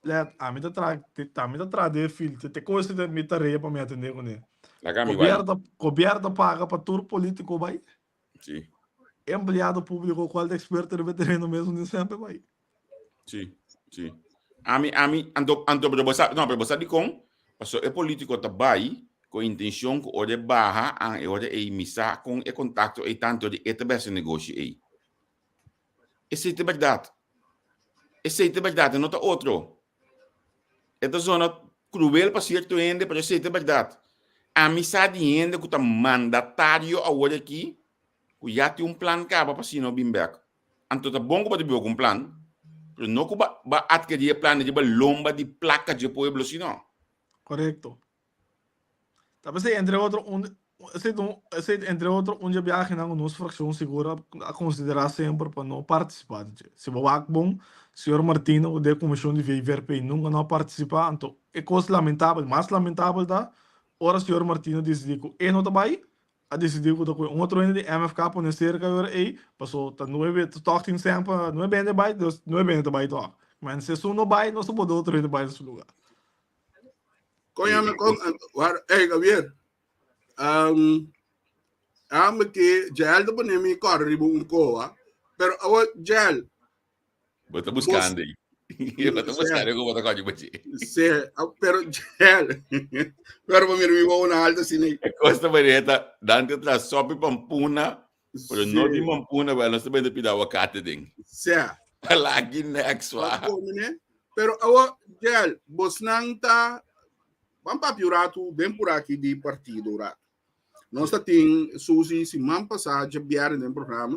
Let, ami ta traha, ami ta traha den e field, te kos ta mi tarea pa mi atendé kuné. Laga mi bai. Gobièrnu ta paga pa tur polítiko bai. Sí. Empleado públiko kual ta eksperto riba e tereno mes no semper bai. Sí, sí. Ami, ami, anto, anto, pero bo sa, no, pero bo sa dikon? Paso e polítiko ta bai ku intenshon ku ora e baha, an e ora ei mi sa kon e kontakto ei tanto di e ta bai hasi negoshi ei. Esei ta bèrdat. Esei ta bèrdat, e no ta otro. E ta zona kruel pa sierto hende, pero esei ta bèrdat. Ami sa di hende ku ta mandatario awor aki, ku ya tin un plan kaba pa si no bin bèk. Anto ta bon ku bo ta biba ku un plan, pero no ku bo a atkerí e plan riba lomba di plaka dje pueblo si no. Korekto. Ta p'esei entre otro un esei ta un esei ta entre otro un dje biahenan ku nos frakshon sigur a a konsiderá semper pa no partisipá den dje. Si bo wak bon, señor Martina ku den komishon di VVRP nunka no a partisipá, anto e kos lamentabel, mas lamentabel ta ora señor Martina disidí ku e no ta bai, a disidí ku ta ku un otro hende di MFK pone serka e ora ei, paso ta nuebe tòg tin semper nuebe hende bai, dus nuebe hende ta bai tòg. Men si esun no bai, nos ta pone otro hende bai na su lugá. Kon kon war hey Javier. Um ame ke Jael ta pone mi kòrda riba un koa, pero awo Jael. Bo ta buscando aí. Bo ta buscando como ta kòrda riba dje. Sí, pero Jael. Pero pa mira mi wowo na alto asina. E kos ta manera Dante tra sopi pampuna, pero no di pampuna, wel nos ta bende pida aguacate den. Sí. Lagi next wa. Pero awo Jael, bosnan ta ban papia un ratu den por aki di partido un ratu. Nos ta tin Susi siman pasá djabièrnè den programa.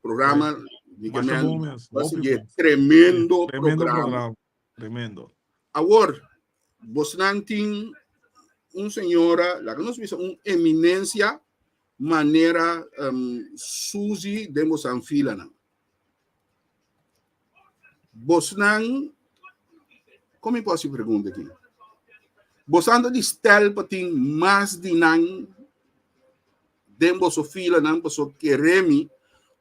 Programa di Masha men bon mes, basi hopi dje bon. tremendo Tremendo programa. programa, tremendo. Awor, bosnan tin un señora, laga nos bisa un eminencia manera um, Susi den bosan filanan. Bosnan, kon mi por hasi pregunta aki? Bosan ta di stel pa tin mas di nan den boso filanan paso kere mi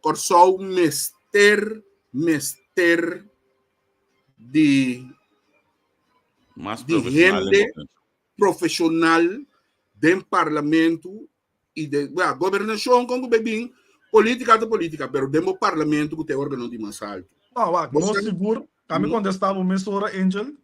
Kòrsou mester mester di Mas di profesional hende den gobernacion. profesional den parlamento y de bueno, gobernacion con ku be bin politica ta politica pero den bo parlamento ku ta e organo di mas alto. No, wak, Bo nos sa- sigur, ka mi kontestá bo mesora, Angel,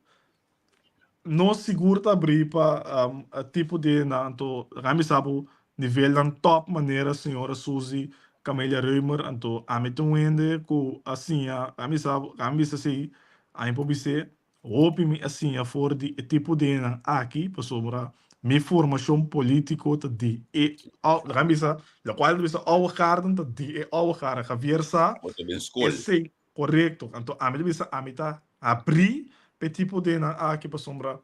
nos sigur ta abrí pa um, e tipo di na anto, ka mi sa bo nivelnan top manera señora Suzy Camelia Römer, anto ami ta un hende ku a siña, ka mi sa, ka mi bisa si, ami por bis'é, Hopi mi a siña for di e tipo di hendenan aki pasobra mi formashon politico ta di e laga mi bisa locual ta bisa oude garden ta di e oude garden Javier sa Bo ta den skol. esey corecto anto ami ta bisa ami ta abri pa e tipo di hendenan aki pasobra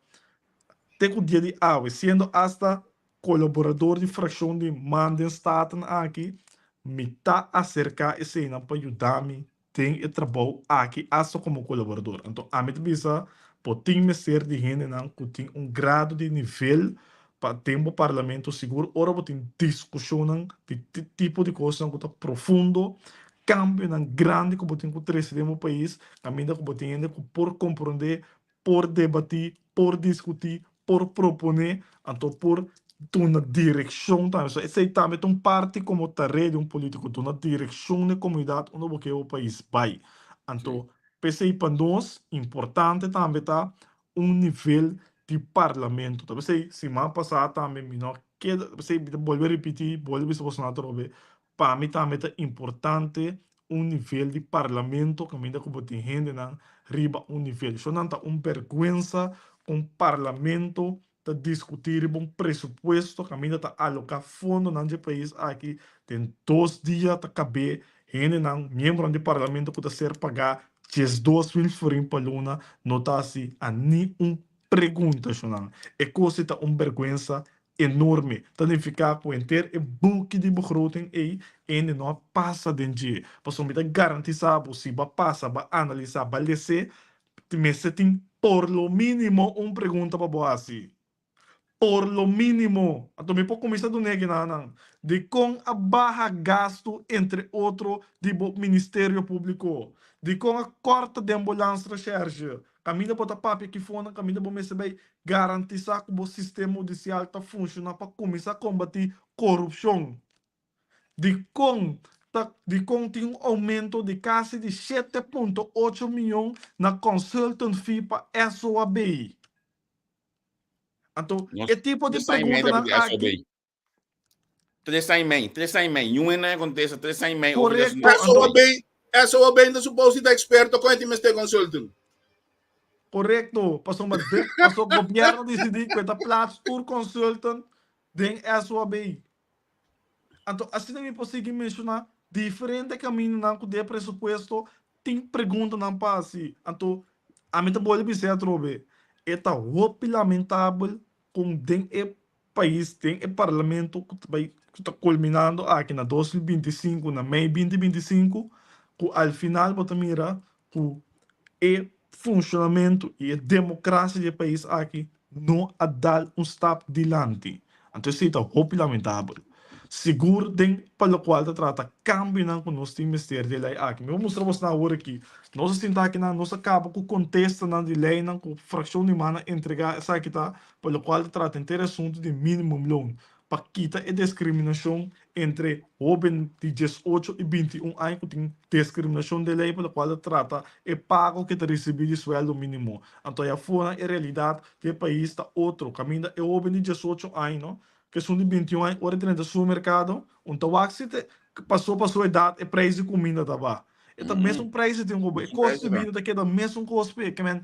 te cu dia di awe siendo hasta colaborador di fraccion di man den Staten aki mi ta acerca eseynan pa yuda mi den e trabou aki asta komo kolaborador. Anto ami ta bisa bo tin mester di hendenan ku tin un grado di nivel pa den bo parlamento sigur ora bo tin diskushonnan di tipo di kosnan ku ta profundo, kambionan grandi ku bo tin ku trese den bo pais kaminda ku bo tin hende ku por komprondé por debatí, por diskutí, por proponé, anto por duna direkshon tambe. So esei tambe ta un parti komo tarea di un polítiko, duna direkshon na e komunidat unda bo ke bo pais bai. Anto p'esei pa nos importante tambe ta un nivel di parlamento. Ta p'esei siman pasá tambe mi no keda, p'esei mi ta bolbe ripití, bolbe bisa boso nan atrobe, Pa mi tambe ta importante un nivel di parlamento kaminda ku bo tin hendenan riba un nivel. Shon nan ta un bèrgwensa ku un parlamento ta diskutí riba un presupuesto kaminda ta aloká fondonan dje pais aki den dos dia ta kab'é hendenan, miembronan di parlamento ku ta ser pagá 12,000 florin pa luna no ta hasi a ni un pregunta shon nan. E kos ei ta un bèrgwensa enorme. Ta nifiká ku henter e buki di begroting ei ende no a pasa den dje. Pasobra mi ta garantisá bo si bo a pasa, bo a analisá, bo a les'é, mester tin por lo mínimo un pregunta pa bo hasi. Por lo mínimo. Anto mi por kuminsá duna e ginanan. Dikon a baha gastu entre otro di bo Ministerio Públiko? Dikon a kòrta den bo Landsrecherche? Kaminda bo ta papia kifonan kaminda bo mester bai garantisá ku bo sistema hudisial ta funshoná pa kuminsá kombatí korupshon? Dikon ta dikon tin un oumento di kasi di 7.8 mion na consultant fee pa SOAB? Anto, Nos e tipo di tres aña y media preguntanan di SOB. aki. Tres aña y medio, tres aña y medio. Niun hende contesta tres aña y medio over di Correcto. asunto. Anto, SOAB, SOAB ta supposed ta experto con e tin mester consulting. Correcto. Pasobra de, pasobra gobierno dicidi cu e ta plaats tur consultant den SOAB. Anto asina mi por sigui menshoná diferente kamindanan ku den e presupuesto tin preguntanan pa hasi. Anto ami ta bolbe bis'é atrobe, e ta hopi lamentabel kon den e pais, den e parlamento ku ta bai ku ta kulminando aki na 2025, na mei 2025, ku al final bo ta mira ku e funshonamentu i e demokrasia di e pais aki no a dal un stap dilanti. Anto esei ta hopi lamentabel. Sigur den pa lokual ta trata kambionan ku nos tin mester di e lei aki. Mi por mustra bosnan awor aki. Nos a sinta akinan, nos a kaba ku kontestanan di leinan ku frakshon di man a entregá. Esaki ta pa lokual ta trata henter e asuntu di minimumloon. Pa kita e deskriminashon entre hoben di 18 i 21 aña ku tin deskriminashon den lei pa lokual ta trata e pago ke ta risibí di sueldo mínimo. Anto ai afonan e realidat di e pais ta otro, kaminda e hoben di 18 aña no ku esun di 21 aña ora e drenta supermerkado un ta wak si te pasó pa su edat e preis di kuminda ta ba. E ta mesun preis e tin ku bo. E kosto di bida ta keda mesun kos p'e. Ke men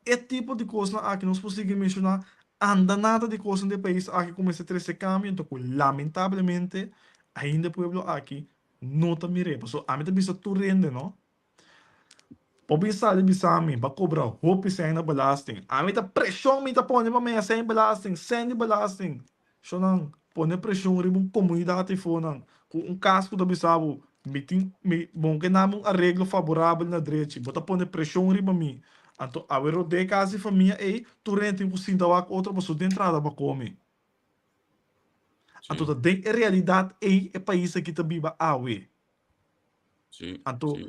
e tipo di kosnan aki nos por sigui menshoná Anda nada di kosnan di e pais aki ku mester trese kambio, anto ku lamentablemente ainda e pueblo aki no ta mir'é. Pasobra ami ta bisa tur hende no, bo bin sali bisa mi bo a kobra hopi sèn na belasting. Ami ta preshon mi ta pone pa mea sèn belasting, sèn di belasting. Shonnan, pone preshon riba un komunidat eifonan ku un kas ku ta bisa bo mi tin mi bo ke nami un areglo faborabel na drechi, bo ta pone preshon riba mi. Anto awe rodea e kas di famia ei, tur hende tin ku sinta wak otro pasobra den trata pa kome. Anto ta den e realidat ei e pais aki ta biba awe. Anto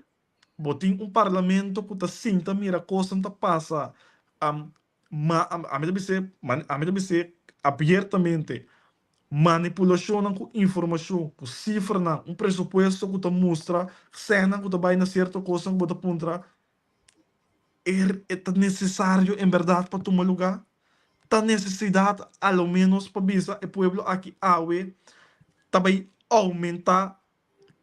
bo tin un parlamento ku ta sinta mira kosnan ta pasa. Ma ami ta bis'é, ami ta bis'é abiertamente, manipulashonnan ku informashon, ku sifranan, un presupuesto ku ta mustra sènnan ku ta bai na sierto kosnan ku bo ta puntra, e ta nesesario en bèrdat pa tuma lugá? Ta nesesidat a lo ménos pa bisa e pueblo aki awe ta bai oumentá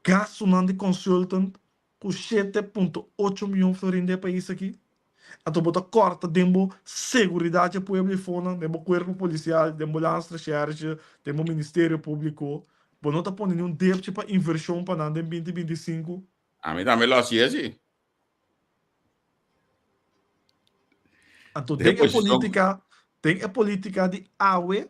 gastunan di consultant ku 7.8 mion florin den e pais aki? Anto bo ta kòrta den bo seguridat dje pueblo i fonan, den bo kuerpo polisial, den bo landsrecherche, den bo ministerio públiko. Bo no ta pone niun depchi pa invershon pa nan den 2025. Ami tambe lo hasi esi. Anto den e polítika, den e polítika di awe,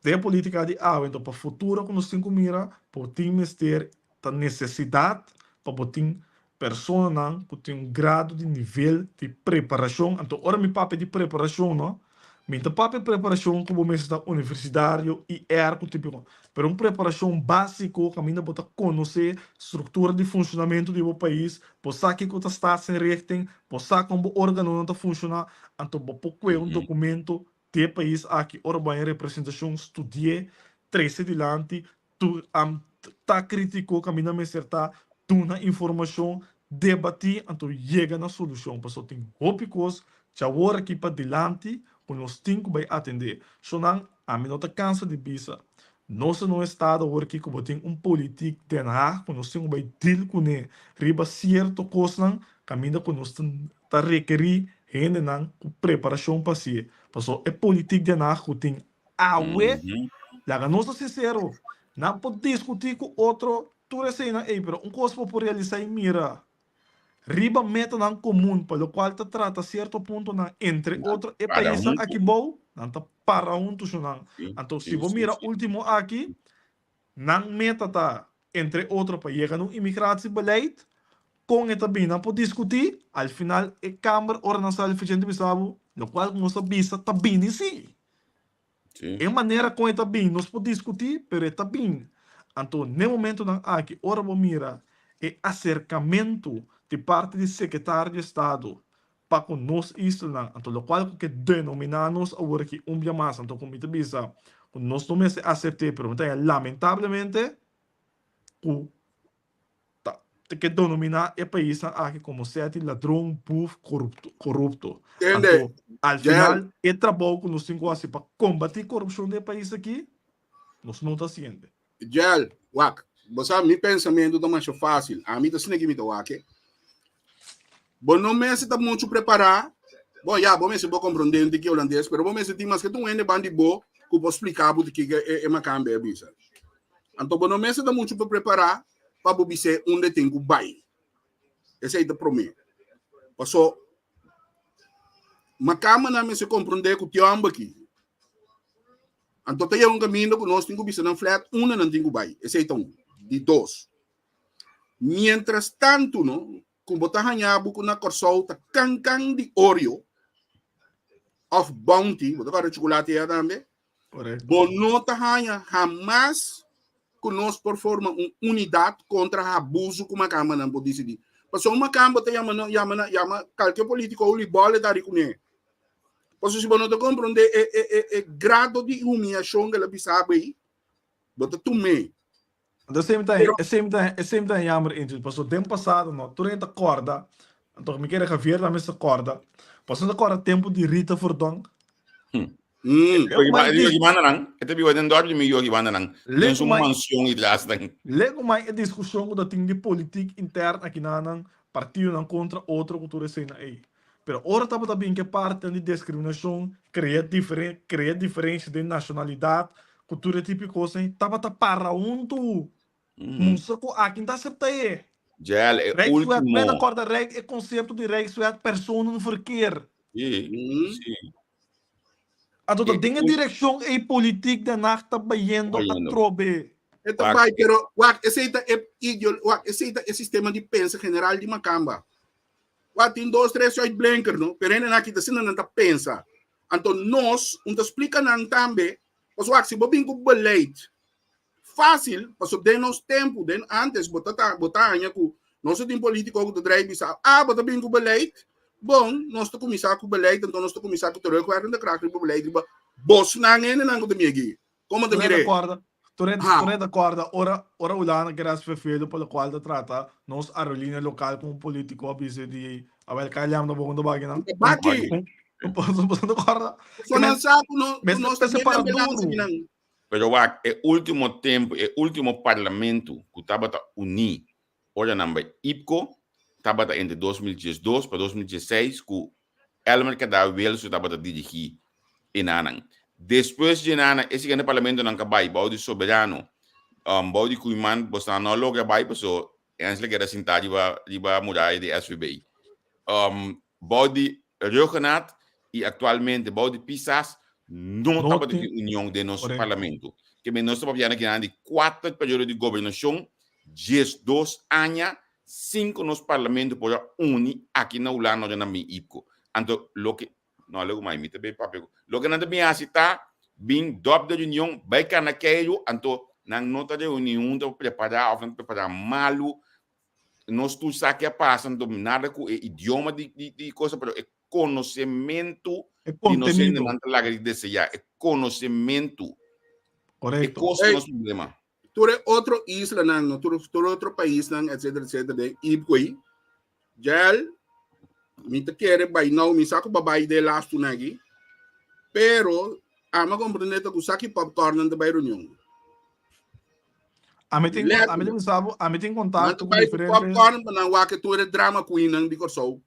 Den e politica di awe, enton pa futuro cu nos tin cu mira, bo tin mester, ta necesidad pa bo tin personanan cu tin un grado di nivel di preparacion. Anto ora mi papia di preparacion no, mi ta papia preparacion cu bo mester ta universitario, IR cu tipo, pero un preparacion basico caminda bo ta conoce structura di funcionamento di bo pais, bo sa kico ta staatsinrichting, bo sa con bo organonan ta funciona, anto bo por cue un documento Di e pais aki ora bo haña representashon studi'é, trese dilanti, tur ta kritiko kaminda mester ta, duna informashon, debatí anto yega na solushon pasobra tin hopi kos djawor aki pa dilanti ku nos tin ku bai atendé. Shonnan, ami no ta kansa di bisa, nos ta na un estado awor aki ku bo tin un politik Den Haag ku nos tin ku bai deal kuné riba sierto kosnan kaminda ku nos ta Ta rekerí hendenan ku preparashon pa hasié. Pasobra e politik den Haag ku tin awe, laga nos ta sinsero, nan por diskutí ku otro tur eseinan ei, pero un kos bo por realisá i mira, riba metanan komun pa lokual ta trata sierto puntonan entre otro e paisnan aki bou, nan ta para huntu shunan. Anto si bo mira último aki, Nan meta ta, entre otro, pa yega na un immigratiebeleid. Kon e ta bini nan por diskutí. Al final e kamber ora nan sali Vicente bisa bo, lokual ku nos a bisa ta bini sí. E manera kon e ta bin nos por diskutí, pero e ta bin. Anto n'e momentonan aki ora bo mira e aserkamentu di parti di Sekretario di Estado pa ku nos islanan, anto lokual ku ke denominá nos awor aki un bia mas, anto ku mi ta bisa ku nos no mester asept'é, pero mi ta haña lamentablemente ku ta ke denominá e paisnan aki komo sea di ladron, buf, korupto. Tende, Anto al Jael. final e trabou ku nos tin ku hasi pa kombatí korupshon den e pais aki, nos no ta hasiendo. Jael, wak, bo sa mi pensamentu ta masha fásil. Ami ta sneki mi ta wak e. Bo no mester ta muchu prepará. Bo ya, bo mester bo komprondé un tiki holandes, pero bo mester tin maske un hende ban di bo ku por splika bo kiko e makambe a bisa. Anto bo no mester ta muchu prepará pa bo bis'é unda e tin ku bai. Esei ta promé. Paso makambanan mester komprondé ku tin hòmber aki. Anto ta yega un kaminda ku nos tin ku bisa nan flat unda nan tin ku bai. Esei ta un. Di dos, mientras tantu no, ku bo ta haña bo ku na Kòrsou ta kankan di Oreo òf Bounty, bo ta kòrda chukulati ya tambe, bo no ta haña hamas ku nos por forma un unidat kontra abuso ku makambanan por disidí. Pasobra un makamba ta yama yama yama kalke polítiko olibòl e ta ri kuné. Pasobra si bo no ta komprondé e e e e grado di humiashon ku el a bisa bo ei, bo ta tum'é. Anto esei mi ta Pero esei mi ta esei mi ta jammer Angel, pasobra den pasado no tur hende ta kòrda, anto mi kere Javier tambe sa kòrda, pasobra ta kòrda tempu di Rita Verdonk. E biba ki banda nan, e ta biba den dòrp di mi biba ki banda nan, den su mansion i tras nan. Lego mai e diskushon ku ta tin di politik intern akinanan, partidonan kontra otro ku tur eseinan ei. Pero ora tabata bin ke partinan di deskriminashon, krea diferen krea diferensia den nashonalidat ku tur e tipo di kosnan ei, tabata para huntu. Mustra ku aki no ta asepta e. Jel, e Rijkswet, men ta ultimo. kòrda rijk e konsepto di Rijkswet personenverkeer. Sí, sí. Anto ta E den e ul- direkshon ei politiek Den Haag ta bayendo Bayendo. atrobe. E ta Wak, bai, e- pero wak, esei ta e ideol, wak, esei ta e sistema di pensa general di makamba. Wak, tin dos, tres uitblinker, no? Pero hende nan aki ta asina nan ta pensa. Anto nos, un ta splika nan tambe, pasobra wak, si bo bin ku beleid fácil, pasobra den nos tempu, den antes, bo ta ta, bo ta haña ku nos ta tin polítiko ku ta drai bisa, ah, bo ta bin ku beleid? Bon, nos ta kuminsá ku beleid, anto nos ta kuminsá ku terugwerkende kracht riba beleid riba bosnan hendenan ku ta miegi. Komo ta Tur hende mir'é? kòrda, tur hende, Ha. tur hende kòrda ora, ora Hulanda kere hasi verveldo pa lokual ta trata nos aerolínea lokal ku un polítiko a bisa di, awel KLM ta bon ku ta baki nan. Baki! Boso no kòrda? So nan sa ku no, ku Mester nos ta mester medio para ambulance duru. kinan. Pero wak, e ultimo tempu, e ultimo parlamento ku tabata uní ora nan bai IPKO tabata entre 2012 pa 2016 ku Elmer Kadar Wilson tabata dirigí e nanan. Despues dje nanan, e siguiente parlamentonan ka bai bou di Soberano, bou di Koeiman, bosnan no a logra bai paso Hensley keda sintá riba riba muraya di SVB. Bou di Rhuggenaath i aktualmente bou di Pisas no No tabata tin tin union den nos Korekto. parlamento. Ke men nos ta papia na di kuater periodo di gobernashon, 12 aña sin ku nos parlamento por a uni aki na Hulanda ora nan bin IPKO. Anto loke no alegu mai mi ta bin papia ku loke nan ta bin hasi ta bin dòp de reunion bai kana keiru anto nan no ta reuni huntu pa prepará òf nan ta prepará malu. Nos tur sa ke a pasa anto nada ku e idioma di di di cosa pero e konosementu E di nos kontenido. hendenan ta laga di deseá e konosementu e Korekto. kos ta Ey, nos problema. tur e otro islanan, no, tur, tur otro paisnan, etcétera, etcétera, den IPCO ei, Jael, mi ta kere bai nou, mi sa ku ba bai den lastu nagi, pero amo a komprendé ta ku sa ki popcorn nan ta bai reunion. Ami tin, ami Letterlijk. tin sabu, ami tin Nan ta kontakto ku bai ku diferente. popcorn pa nan wak tur e drama queennan di Kòrsou.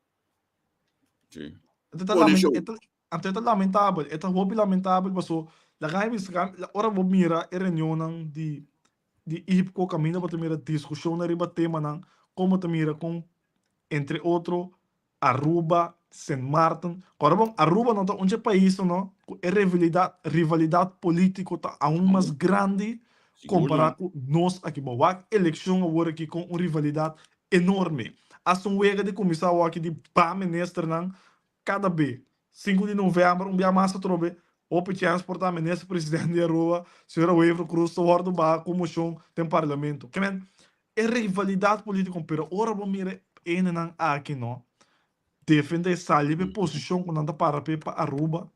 Sí. Anto ta Pone lamen, show. e ta, anto e ta lamentabel, e ta hopi lamentabel paso laga mi bisa, ora bo mira e reunionnan di di IPCO kaminda bo ta mira diskushonnan riba temanan, kon bo ta mira kon entre otro Aruba, Sint Maarten, kòrda bon Aruba no ta un dje paisnan no ku e rivalidat rivalidat polítiko ta aun mas grandi Sigur kompará no. ku nos aki. Bo wak elekshon awor aki kon un rivalidat enorme. Asta un wega di kuminsá awor aki di ba ministernan kada be. Sinku di novèmber un bia mas atrobe. Hopi chèns por ta minister president di Aruba, señora Wever Croes ta wòrdu baha ku moshon den parlamento. Ke men, e rivalidat polítiko, pero ora bo mira e hendenan aki no, defende e sali pa e posishon ku nan ta para p'e pa Aruba.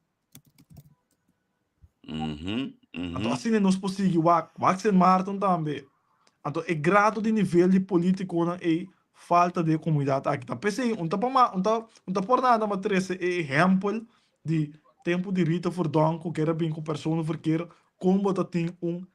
Anto asina nos por sigui wak, wak Sint Maarten tambe. Anto e grado di nivel di politiconan ey falta den e comunidad aki. Ta p'esey un ta pa un ta un ta por nada ma trece e ehempel di tempo di Rita Verdonk cu kier a bin cu personenverkeer con bo ta tin un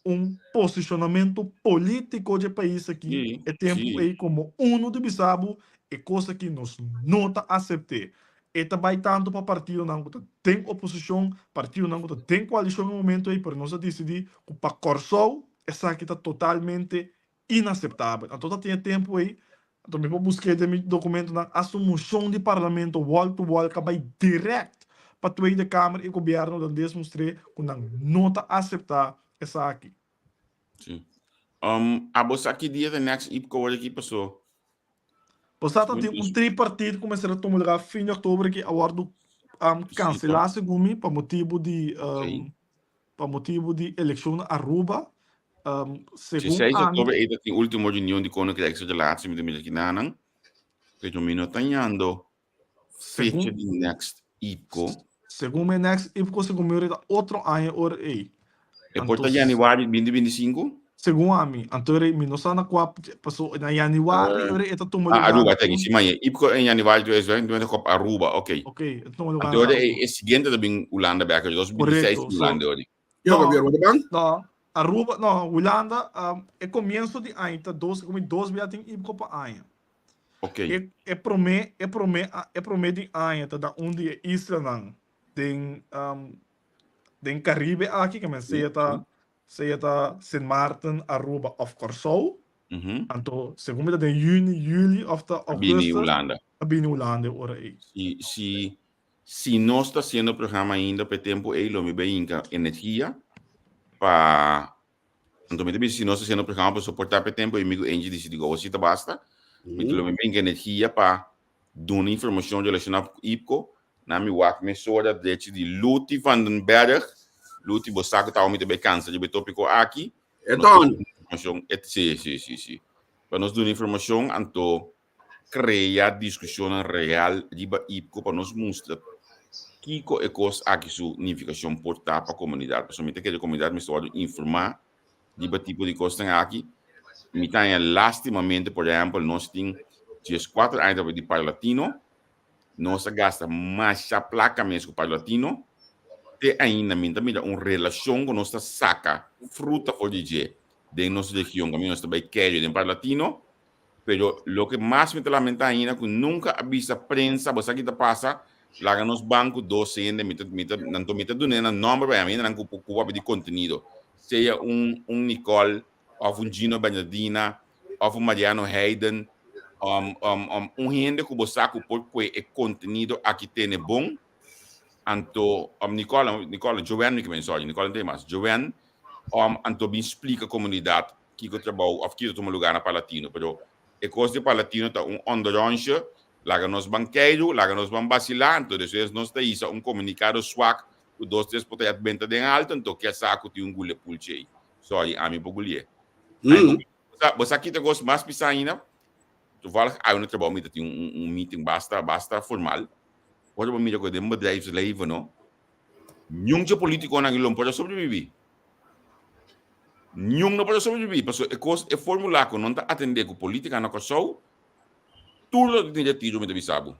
un posicionamento politico dje pais aki e tempo ey como uno di bisa bo e cos aki nos no ta acepte. E ta bai tantu pa partidonan ku ta den oposishon, partidonan ku ta den koalishon e momento ei, pero nos a disidí ku pa Kòrsou esaki ta totalmente inaseptabel. Anto ta tin e tempu ei, anto mi por busk'é den mi dokumentonan, hasta un moshon di parlamento wall to wall ku a bai dirèkt pa Tweede Kamer i gobièrnu hulandes mustr'é ku nan no ta aseptá esaki. Sí. Abo sa ki dia ta next IPCO word aki paso? Bo sa ta tin un tripartit ku mester a tuma lugar fin di oktober aki a wordu kanselá segun mi pa motibu di pa motibu di elekshon na Aruba. Segun 16 ami oktober ei ta tin ultimo reunion di Koninkrijksrelatie mi ta mira kinanan. Pero mi no ta ñando Fecha di next IPCO. Segun mi next IPCO segun mi ta otro aña ora ei. E por ta januari 2025? Segun ami, anto ora mi no sa na kua paso na januari ora e ta tuma lugar. Ah, Aruba ta si maña. IPCO en januari 2025 op Aruba, ok. Ok, e ta tuma lugar. Anto ora e siguiente ta bin Hulanda bek, 2026 Hulanda ora. Yo, gobierno de ban? No, Aruba, no, Hulanda, e comienzo di aña ta dos, como dos bia tin IPCO pa aña. Ok. E, e promé, e promé, e promé di aña ta da un di e islanan den, um, den Caribe aki, ke men sea ta, sea ta Sint Maarten, Aruba of Kòrsou. Anto, segun mi ta den yüni, yüli of ta A bini augustus, Hulanda. a bini Hulanda e ora ei. Si, si, si nos ta hasiendo programa ainda pa e tempu ei, lo mi bai hinka energia pa Anto mi ta bisa si nos ta hasiendo programa pa soportá pa e tempu ei mi ku Angie disidi ku awor si ta basta. Mi ta lo mi brinka energia pa duna informashon relashoná ku IPCO. Na mi wak mesora drechi di Luti van den Berg. Luti, bo sa ku ta awor mi ta bai kansa riba e topiko aki. E ton. Informashon, e, si, si, si, si. Pa nos duna informashon anto krea diskushonnan real riba IPCO pa nos mustra kiko e kos aki su nifikashon por ta pa komunidat. Pasobra mi ta kere komunidat mester wòrdu informá riba tipo di kosnan aki. Mi ta haña lastimamente, por ehèmpel, nos tin dieskuater aña ta di Parlatino, nos a gasta masha plaka mes ku Parlatino, te ainda mi ta mira un relashon ku nos ta saka fruta for di dje den nos region, kaminda nos ta bai kerio den Parlatino. Pero loke mas mi ta lamenta ainda ku nunka a bisa prensa bo sa ki ta pasa, laga nos ban ku dos hende mi ta mi ta anto mi ta duna nan nomber pa mi hendenan ku ku papia di kontenido sea un un Nicole òf un Gino Bernardina òf un Mariano Heiden um um um un hende ku bo sa ku por kue e kontenido aki tene bon anto um Nicole Nicole Joanne mi ke men sorry Nicole no ta ei mas Joanne um anto bin splika komunidat kiko trabou of kiko tuma lugar na Parlatino, pero e kos di Parlatino ta un onderonsje, laga nos ban keiru, laga nos ban basilá, anto despues nos ta hisa un komunikado swak ku dos tres potayat benta den alto, anto ke sa ku tin un gule pulchi ei. Sorry, ami por gulié. Ami por Bo sa, bo sa kita kos mas pisá ainda? Toevallig awe na trabou mi ta tin un, un meeting basta, basta formal. Ora bo mira ku den bedrijfsleven no, niun dje politikonan aki lo no por a sobreviví. Niun no por a sobreviví, pasobra e kos, e fórmula ku nan ta atendé ku polítika na Kòrsou, tur lo tin retiro, mi ta bisa bo.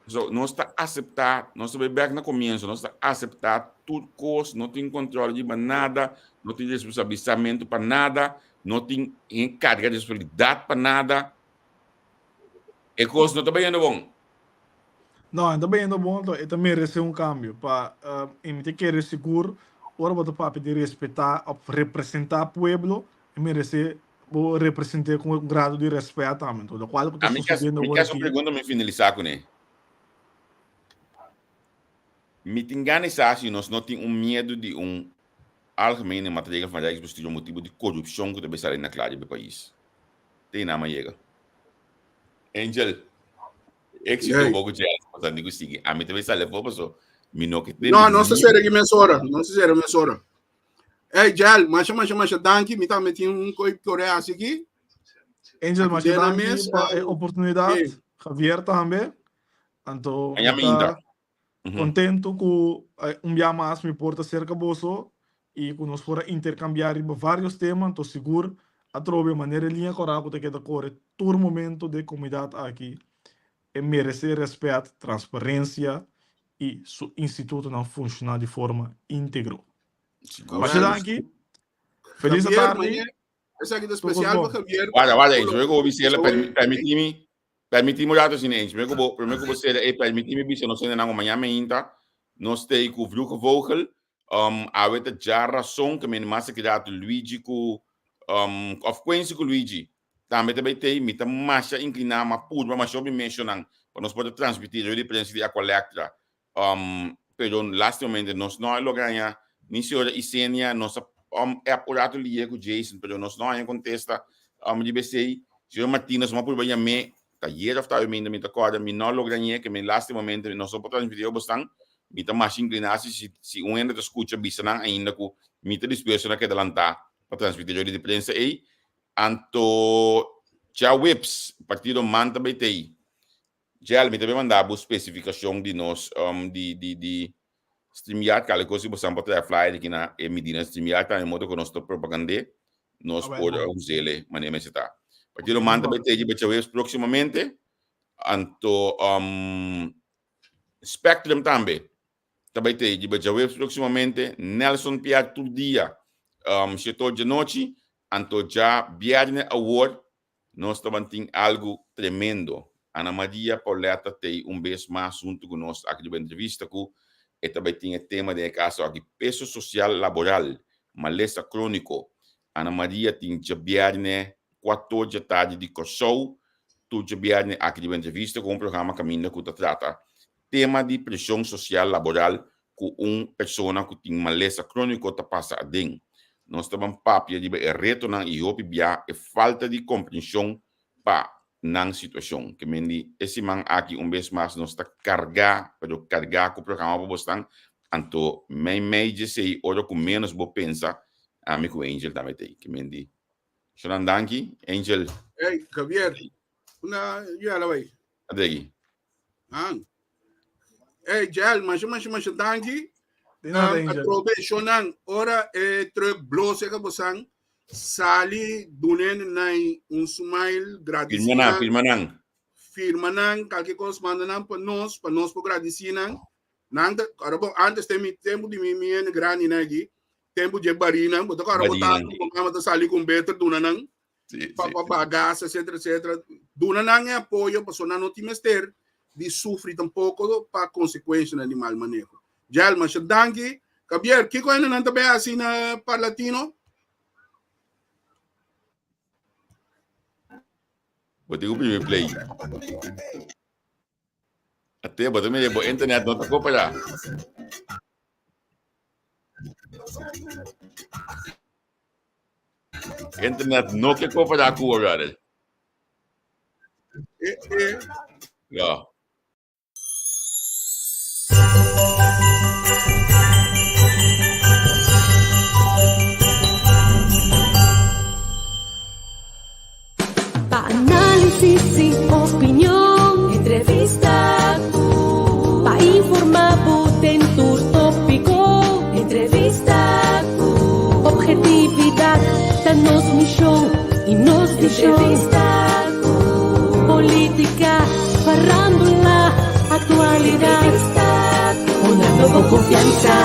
So, nos ta aseptá, nos ta bai bèk na komienso, nos ta aseptá tur kos, no tin kòntròl riba nada, no tin responsabilisamentu pa nada, no tin karga di responsabilidat pa nada. E kos no ta bayendo bon. No, e ta bayendo bon, anto e ta merece un cambio. Pa e mi ta kere sigur ora bo ta papia di respeta of representa pueblo, e merece bo represente cu un grado di respet tambe. Anto locual cu ta Mi kes, sucediendo mi awor kes un aki. pregunta mi finalisa cune. Mi tin gana di sa si nos no tin un miedo di un algemene maatregel van Rijksbestuur motibo di corupcion cu ta bay sali na cla riba e pais. Te y nama yega. Angel. Éxito Hey. bo ku Chelsea, pasobra mi ku sigui. Ami ta bay sali afó paso. Mi no ke No, nos ta sera aki mesora. Nos ta sera mesora. Hey, Jel, masha, masha, masha danki. Mi tambe tin un koi kore hasi aki. Angel, Aki masha den na danki mes, pa e oportunidat. Sí. Javier tambe. Anto, Aña mi minta. ta contento cu un bia mas mi por ta cerca boso y cu nos por a intercambia riba varios tema. Anto sigur atrobe manera e liña cora cu ta keda core tur momento den comunidad aki e merece respet, transparencia y su institutonan funciona di forma integro. Sigur. Masha danki. Feliz Javier, tardi. mañana, esaki ta Tur cos especial bon. pa Javier. Guarda, guarda, Angel, prome cu bo bisela, permití mi, permití mi un rato asina, Angel, prome cu bo, prome cu bo sera, ey, permití mi bisa nos hendenan cu mañana mainta nos ta ey cu Vroege Vogel, um, awe ta djarason, cu mi mas aki rato Luigi cu, um, of Quincy cu Luigi, Tambe ta bay tey, mi ta masha inclina ma purba masha hopi mesionan pa nos por ta transmiti radio di prensa di Aqualectra. Um, pero lastimamente nos no a logra haña ni señora Isenia, nos a um, app un rato liye cu Jason, pero nos no haña contesta um, riba esey. Señor Martinez, nos a purba yam'é tayer of tawe minda mi ta corda, mi no a logra hañ'é, ke mi lastimamente nos no por transmiti riba bosnan. Mi ta masha inclina si, si, si un hende ta scucha bisa nan ainda cu mi ta dispuesto na keda lanta pa transmiti radio di prensa ey. Anto djaweps partido man ta bay tey. Jel, mi ta bay manda bo specificacion di nos di di di StreamYard kale cos si bo san por traha flyer aki na e midina StreamYard tambe modo cu nos ta propagande nos por usele manera mester ta. Partido man ta bay tey riba djaweps proximamente. Anto Spectrum tambe. Ta bai te riba djaweps próximamente. Nelson Piar tur dia um, sheto djanochi. Anto dja bierne awor nos ta ban tin algu tremendo. Ana Maria Pauletta tei un bes mas huntu ku nos aki riba entrevista ku e ta bai tin e tema den e kaso aki peso sosial laboral, malesa króniko. Ana Maria tin djabierne kuator djatardi di Kòrsou tur djabierne aki riba entrevista ku un programa kaminda ku ta trata Tema di preshon sosial laboral ku un persona ku tin malesa króniko ta pasa aden. Nos ta ban papia riba e retonan i hopi bia e falta di komprenshon pa nan situashon. Ke men di e siman aki un bes mas nos ta kargá, pero kargá ku programa pa bosnan, anto mei mei djesei ora ku ménos bo pensa ami ku Angel tambe ta ei. Ke men di Shonan danki, Angel. Ey, Javier, una yala bai. Adegi. Ah. Hey, Jel, masha, masha, masha danki. De nada, Um, Angel. atrobe, shonan, ora e truck blo seka bosan, sali dunen nai un smile, gradisi Firma nan, nan, firma nan. firma nan, kalke kos manda nan pa nos, pa nos por gradisi nan. Nan ta, ora bo, antes tem mi tempo di mi mi en grandi na aquí, tempo de barina, bo ta ora bo Barina. tata, bo mama ta sali con beter duna nan. Sí, pa sí, pa sí. bagas, etcétera, etcétera. Duna nan e apoyo, pasobra nan no tin mester di sufri tampoco pa consecuencianan di mal maneho. Jel, masha danki. Javier, kiko hende nan ta bay hasi na Parlatino? Bo tin ku primi play. Ate, bo ta mira bo internet no ta koopera. Internet no ke koopera ku bo, brother. Eh, eh. Ja. Pa análisis y opinion, entrevista ku. Pa informa bo den tur tópiko, entrevista ku. Objetividad ta nos mishon y nos vision. Entrevista ku. Polítika, farándula, aktualidat. Entrevista ku. Una nobo konfiansa.